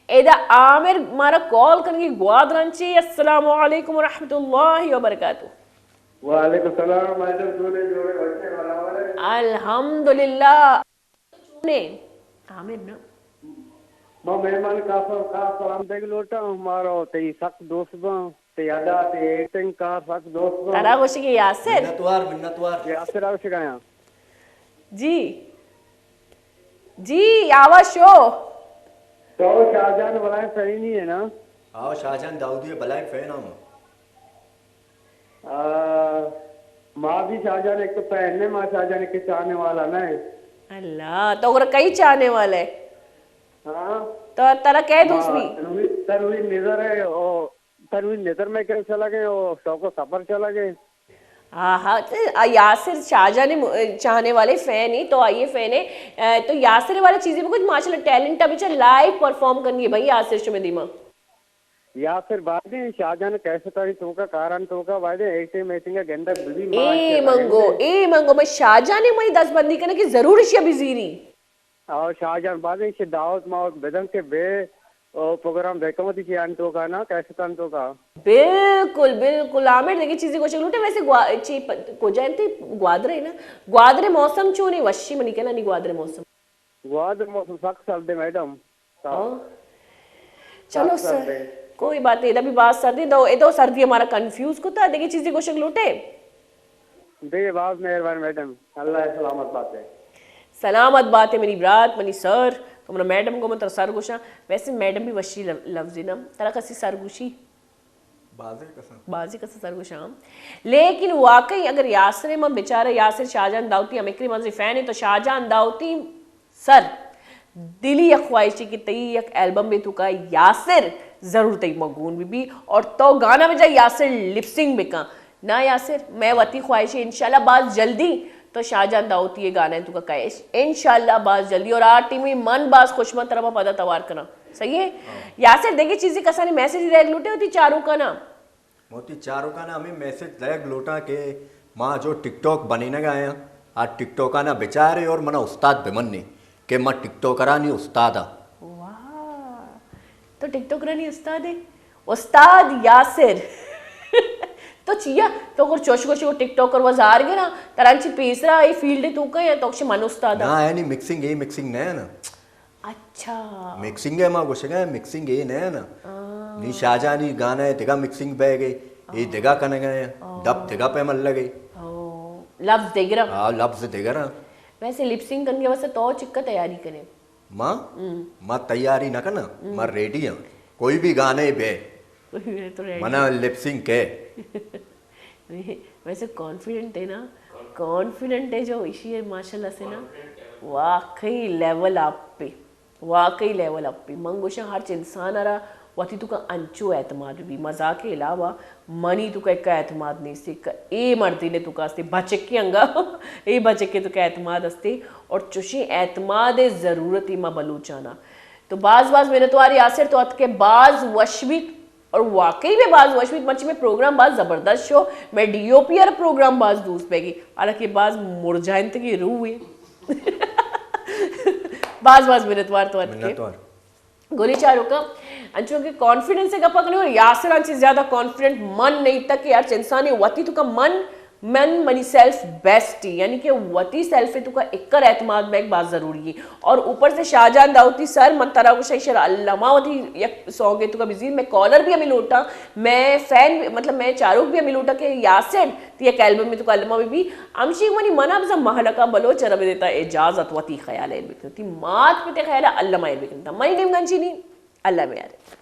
ایدا عامر مارا کال کنگے گوادران چی۔ السلام علیکم ورحمۃ اللہ وبرکاتہ۔ وعلیکم السلام، میڈم، چونے جوڑے بچے والا والے؟ الحمدللہ۔ چونے؟ عامر نا۔ ما مہمان کا سلام دیگ لوٹا، مارو تئی سخت دوست باں۔ تئی ادا، تئی ایکٹنگ کار سک دوست باں۔ ترا گوشگی یاسر۔ منتوار، منتوار۔ یاسر آ گوشگایا۔ جی۔ جی، آواز شو۔ تو شاہجان بلائیں فینی ہے نا؟ آؤ، شاہجان داؤدی بلائیں فین ہوں۔ آ، ما بھی شاہجان ایک تو فین ہے، ما شاہجان کے چاہنے والا نہ ہے۔ اللہ، تو اگر کئی چاہنے والا ہے؟ ہاں۔ تو ترا کہہ دوست بھی؟ تنویر، تنویر نظر ہے، او تنویر نظر میں کہیں چلا گئے، او شوق و سفر چلا گئے۔ آہا، تے آ یاسر شاہجان م-، چاہنے والے فین ہی، تو آئیے فین ہے۔ اے، تو یاسر والے چیزیں بکت، ماشاءاللہ ٹیلنٹ ابھی چا لائیو پرفارم کرنی ہے بھائی یاسر شمے دیما۔ یاسر بازیں شاہجان کیسے تاری توکا کاران توکا بازیں ایکٹنگ میٹنگ گندگ بزی اے ماشاءاللہ منگو، گندے۔ اے منگو، میں شاہجان میں دست بندی کرنے کی ضرور اشیا بزیری۔ او شاہجان بازیں چہ دعوت ماوت بدن کہ بے او پروگرام بے کم وتی چیان توکا نا، کیسٹان توکا۔ بالکل، بالکل۔ عامر دگہ چیزی گوشگ لوٹے، ویسے گوا-، چی پ-، کجا انت؟ گوادر ہے نا؟ گوادر موسم چونے؟ وشی منی کنا نی گوادر موسم۔ گوادر موسم سخت سرد ہے میڈم۔ ہاں۔ چلو سر، کوئی بات نہیں، ادا بھی بات سردی، دو، ادو سردی ہمارا کنفیوز کتا، دگہ چیزی گوشگ لوٹے؟ دے باز مہربان میڈم، اللہ سلامت باتے۔ سلامت باتے منی برات، منی سر، تو منا میڈم گو، من ترا سر گوشاں۔ ویسے میڈم بھی وشی لف-، لفظی نا، ترا کسی سر گوشی؟ بازی کسا۔ بازی کسا سر گوشاں۔ لیکن واقعی اگر یاسر من بیچارہ یاسر شاہجان داؤتی ہمکری منزی فین ہے تو شاہجان داؤتی سر، دلی یک خواہشے کہ تئی یک البم بے توکا یاسر ضرور تئی ما گون بی بی اور تو گانا بجا یاسر لپ سنگ بکن۔ نا یاسر، میں وتی خواہشے انشاءاللہ باز جلدی تو شاہجان داؤتی یہ گانا توکا کہش۔ انشاءاللہ باز جلدی اور آ ٹیمی من باز خوش من ترا ما پدا توار کناں۔ صحیح ہے؟ ہاں۔ یاسر دگہ چیزی کسانی میسج دیگ لوٹے ہوتی چاروکا نا؟ من وتی چاروکانا ہمے میسج دئیگ لوٹاں کہ ما جو ٹک ٹاک بنینگ ءَ آیاں، آ ٹک ٹاکانا بچارے اور منا استاد بمنے کہ ما ٹک ٹاکرانی استاد آں۔ واہ، تو ٹک ٹاکرانی استاد ئے؟ استاد یاسر۔ تو چیا؟ تو اگر چوش گوشے ٹک ٹاکر و زار گراں، ترا انچی پیسرا اے فیلڈ توکا یا تو گوشے من استاد آں؟ نا، یعنی مکسنگ، اے مکسنگ نہ نا۔ اچھا۔ مکسنگ ءَ ما گوشگ ءَ، مکسنگ اے نہ نا۔ ہاں۔ نی شاہجانی گانا ءِ دگہ مکسنگ بئیگ ءَ، اے ہاں۔ دگہ کنگ ءَ، ہاں۔ دپ دگہ پہ ملگ ءَ۔ ہاں۔ لفظ دگہ۔ ہاں، لفظ دگہ۔ ویسے لپ سنگ کنگ ءِ واسطہ تو چکا تیاری کنے؟ ما؟ ہم۔ ما تیاری نہ کناں، ہم۔ ما ریڈی ہاں۔ کوئی بھی گانے بے۔ تو ریڈی۔ منا لپ سنگ کے۔ ویسے کانفیڈنٹ ہے نا، کانفیڈنٹ ہے جو ایشی ہے ماشاءاللہ سے نا، واقعی لیول اپ پہ، واقعی لیول اپ پہ۔ من گوشاں ہرچ انسان ءَ را وتی توکا انچو اعتماد بی، مزاق ءِ علاوہ منی توکا ایک اعتماد نیست کہ اے مردین توکا استے بچکے انگا، اے بچکے توکا اعتماد استے اور چوشیں اعتماد ءِ ضرورت ما بلوچانا۔ تو باز باز منتوار یاسر تو اتکے باز وش بیت۔ اور واقعی میں باز وش بیت، مرچی میں پروگرام باز زبردست شو، میں ڈی او پی ار پروگرام باز دوست بیگی، حالانکہ باز مرجائنتگی روح ہے۔ باز باز منتوار تو اتکے۔ منتوار۔ گولی چاروکا، انچو کہ کانفیڈنس ءِ گپا کنے اور یاسر انچی زیادہ کانفیڈنٹ من نہیں تک کہ ہرچ انسانی وتی توکا من من منی سیلف بیسٹ ہی، یعنی کہ وتی سیلف توکا اکر اعتماد بیگ باز ضروری ہے۔ اور اوپر سے شاہجان داؤتی سر، من ترا گوشاں ایشرا الما وتی یک سانگ توکا بزیر، میں کالر بھی ہمیں لوٹاں، میں فین، مطلب میں چاروک بھی ہمیں لوٹاں کہ یاسر تی یک البم توکا الما بی بی، ہمشی منی منا بزاں مہلکا بلوچ ءَ را بدیتا اجازت وتی خیال ءَ بکن، تی مات پتے خیال ءَ الما بکن، تا منی نیمگا انچی نی، اللہ میارے۔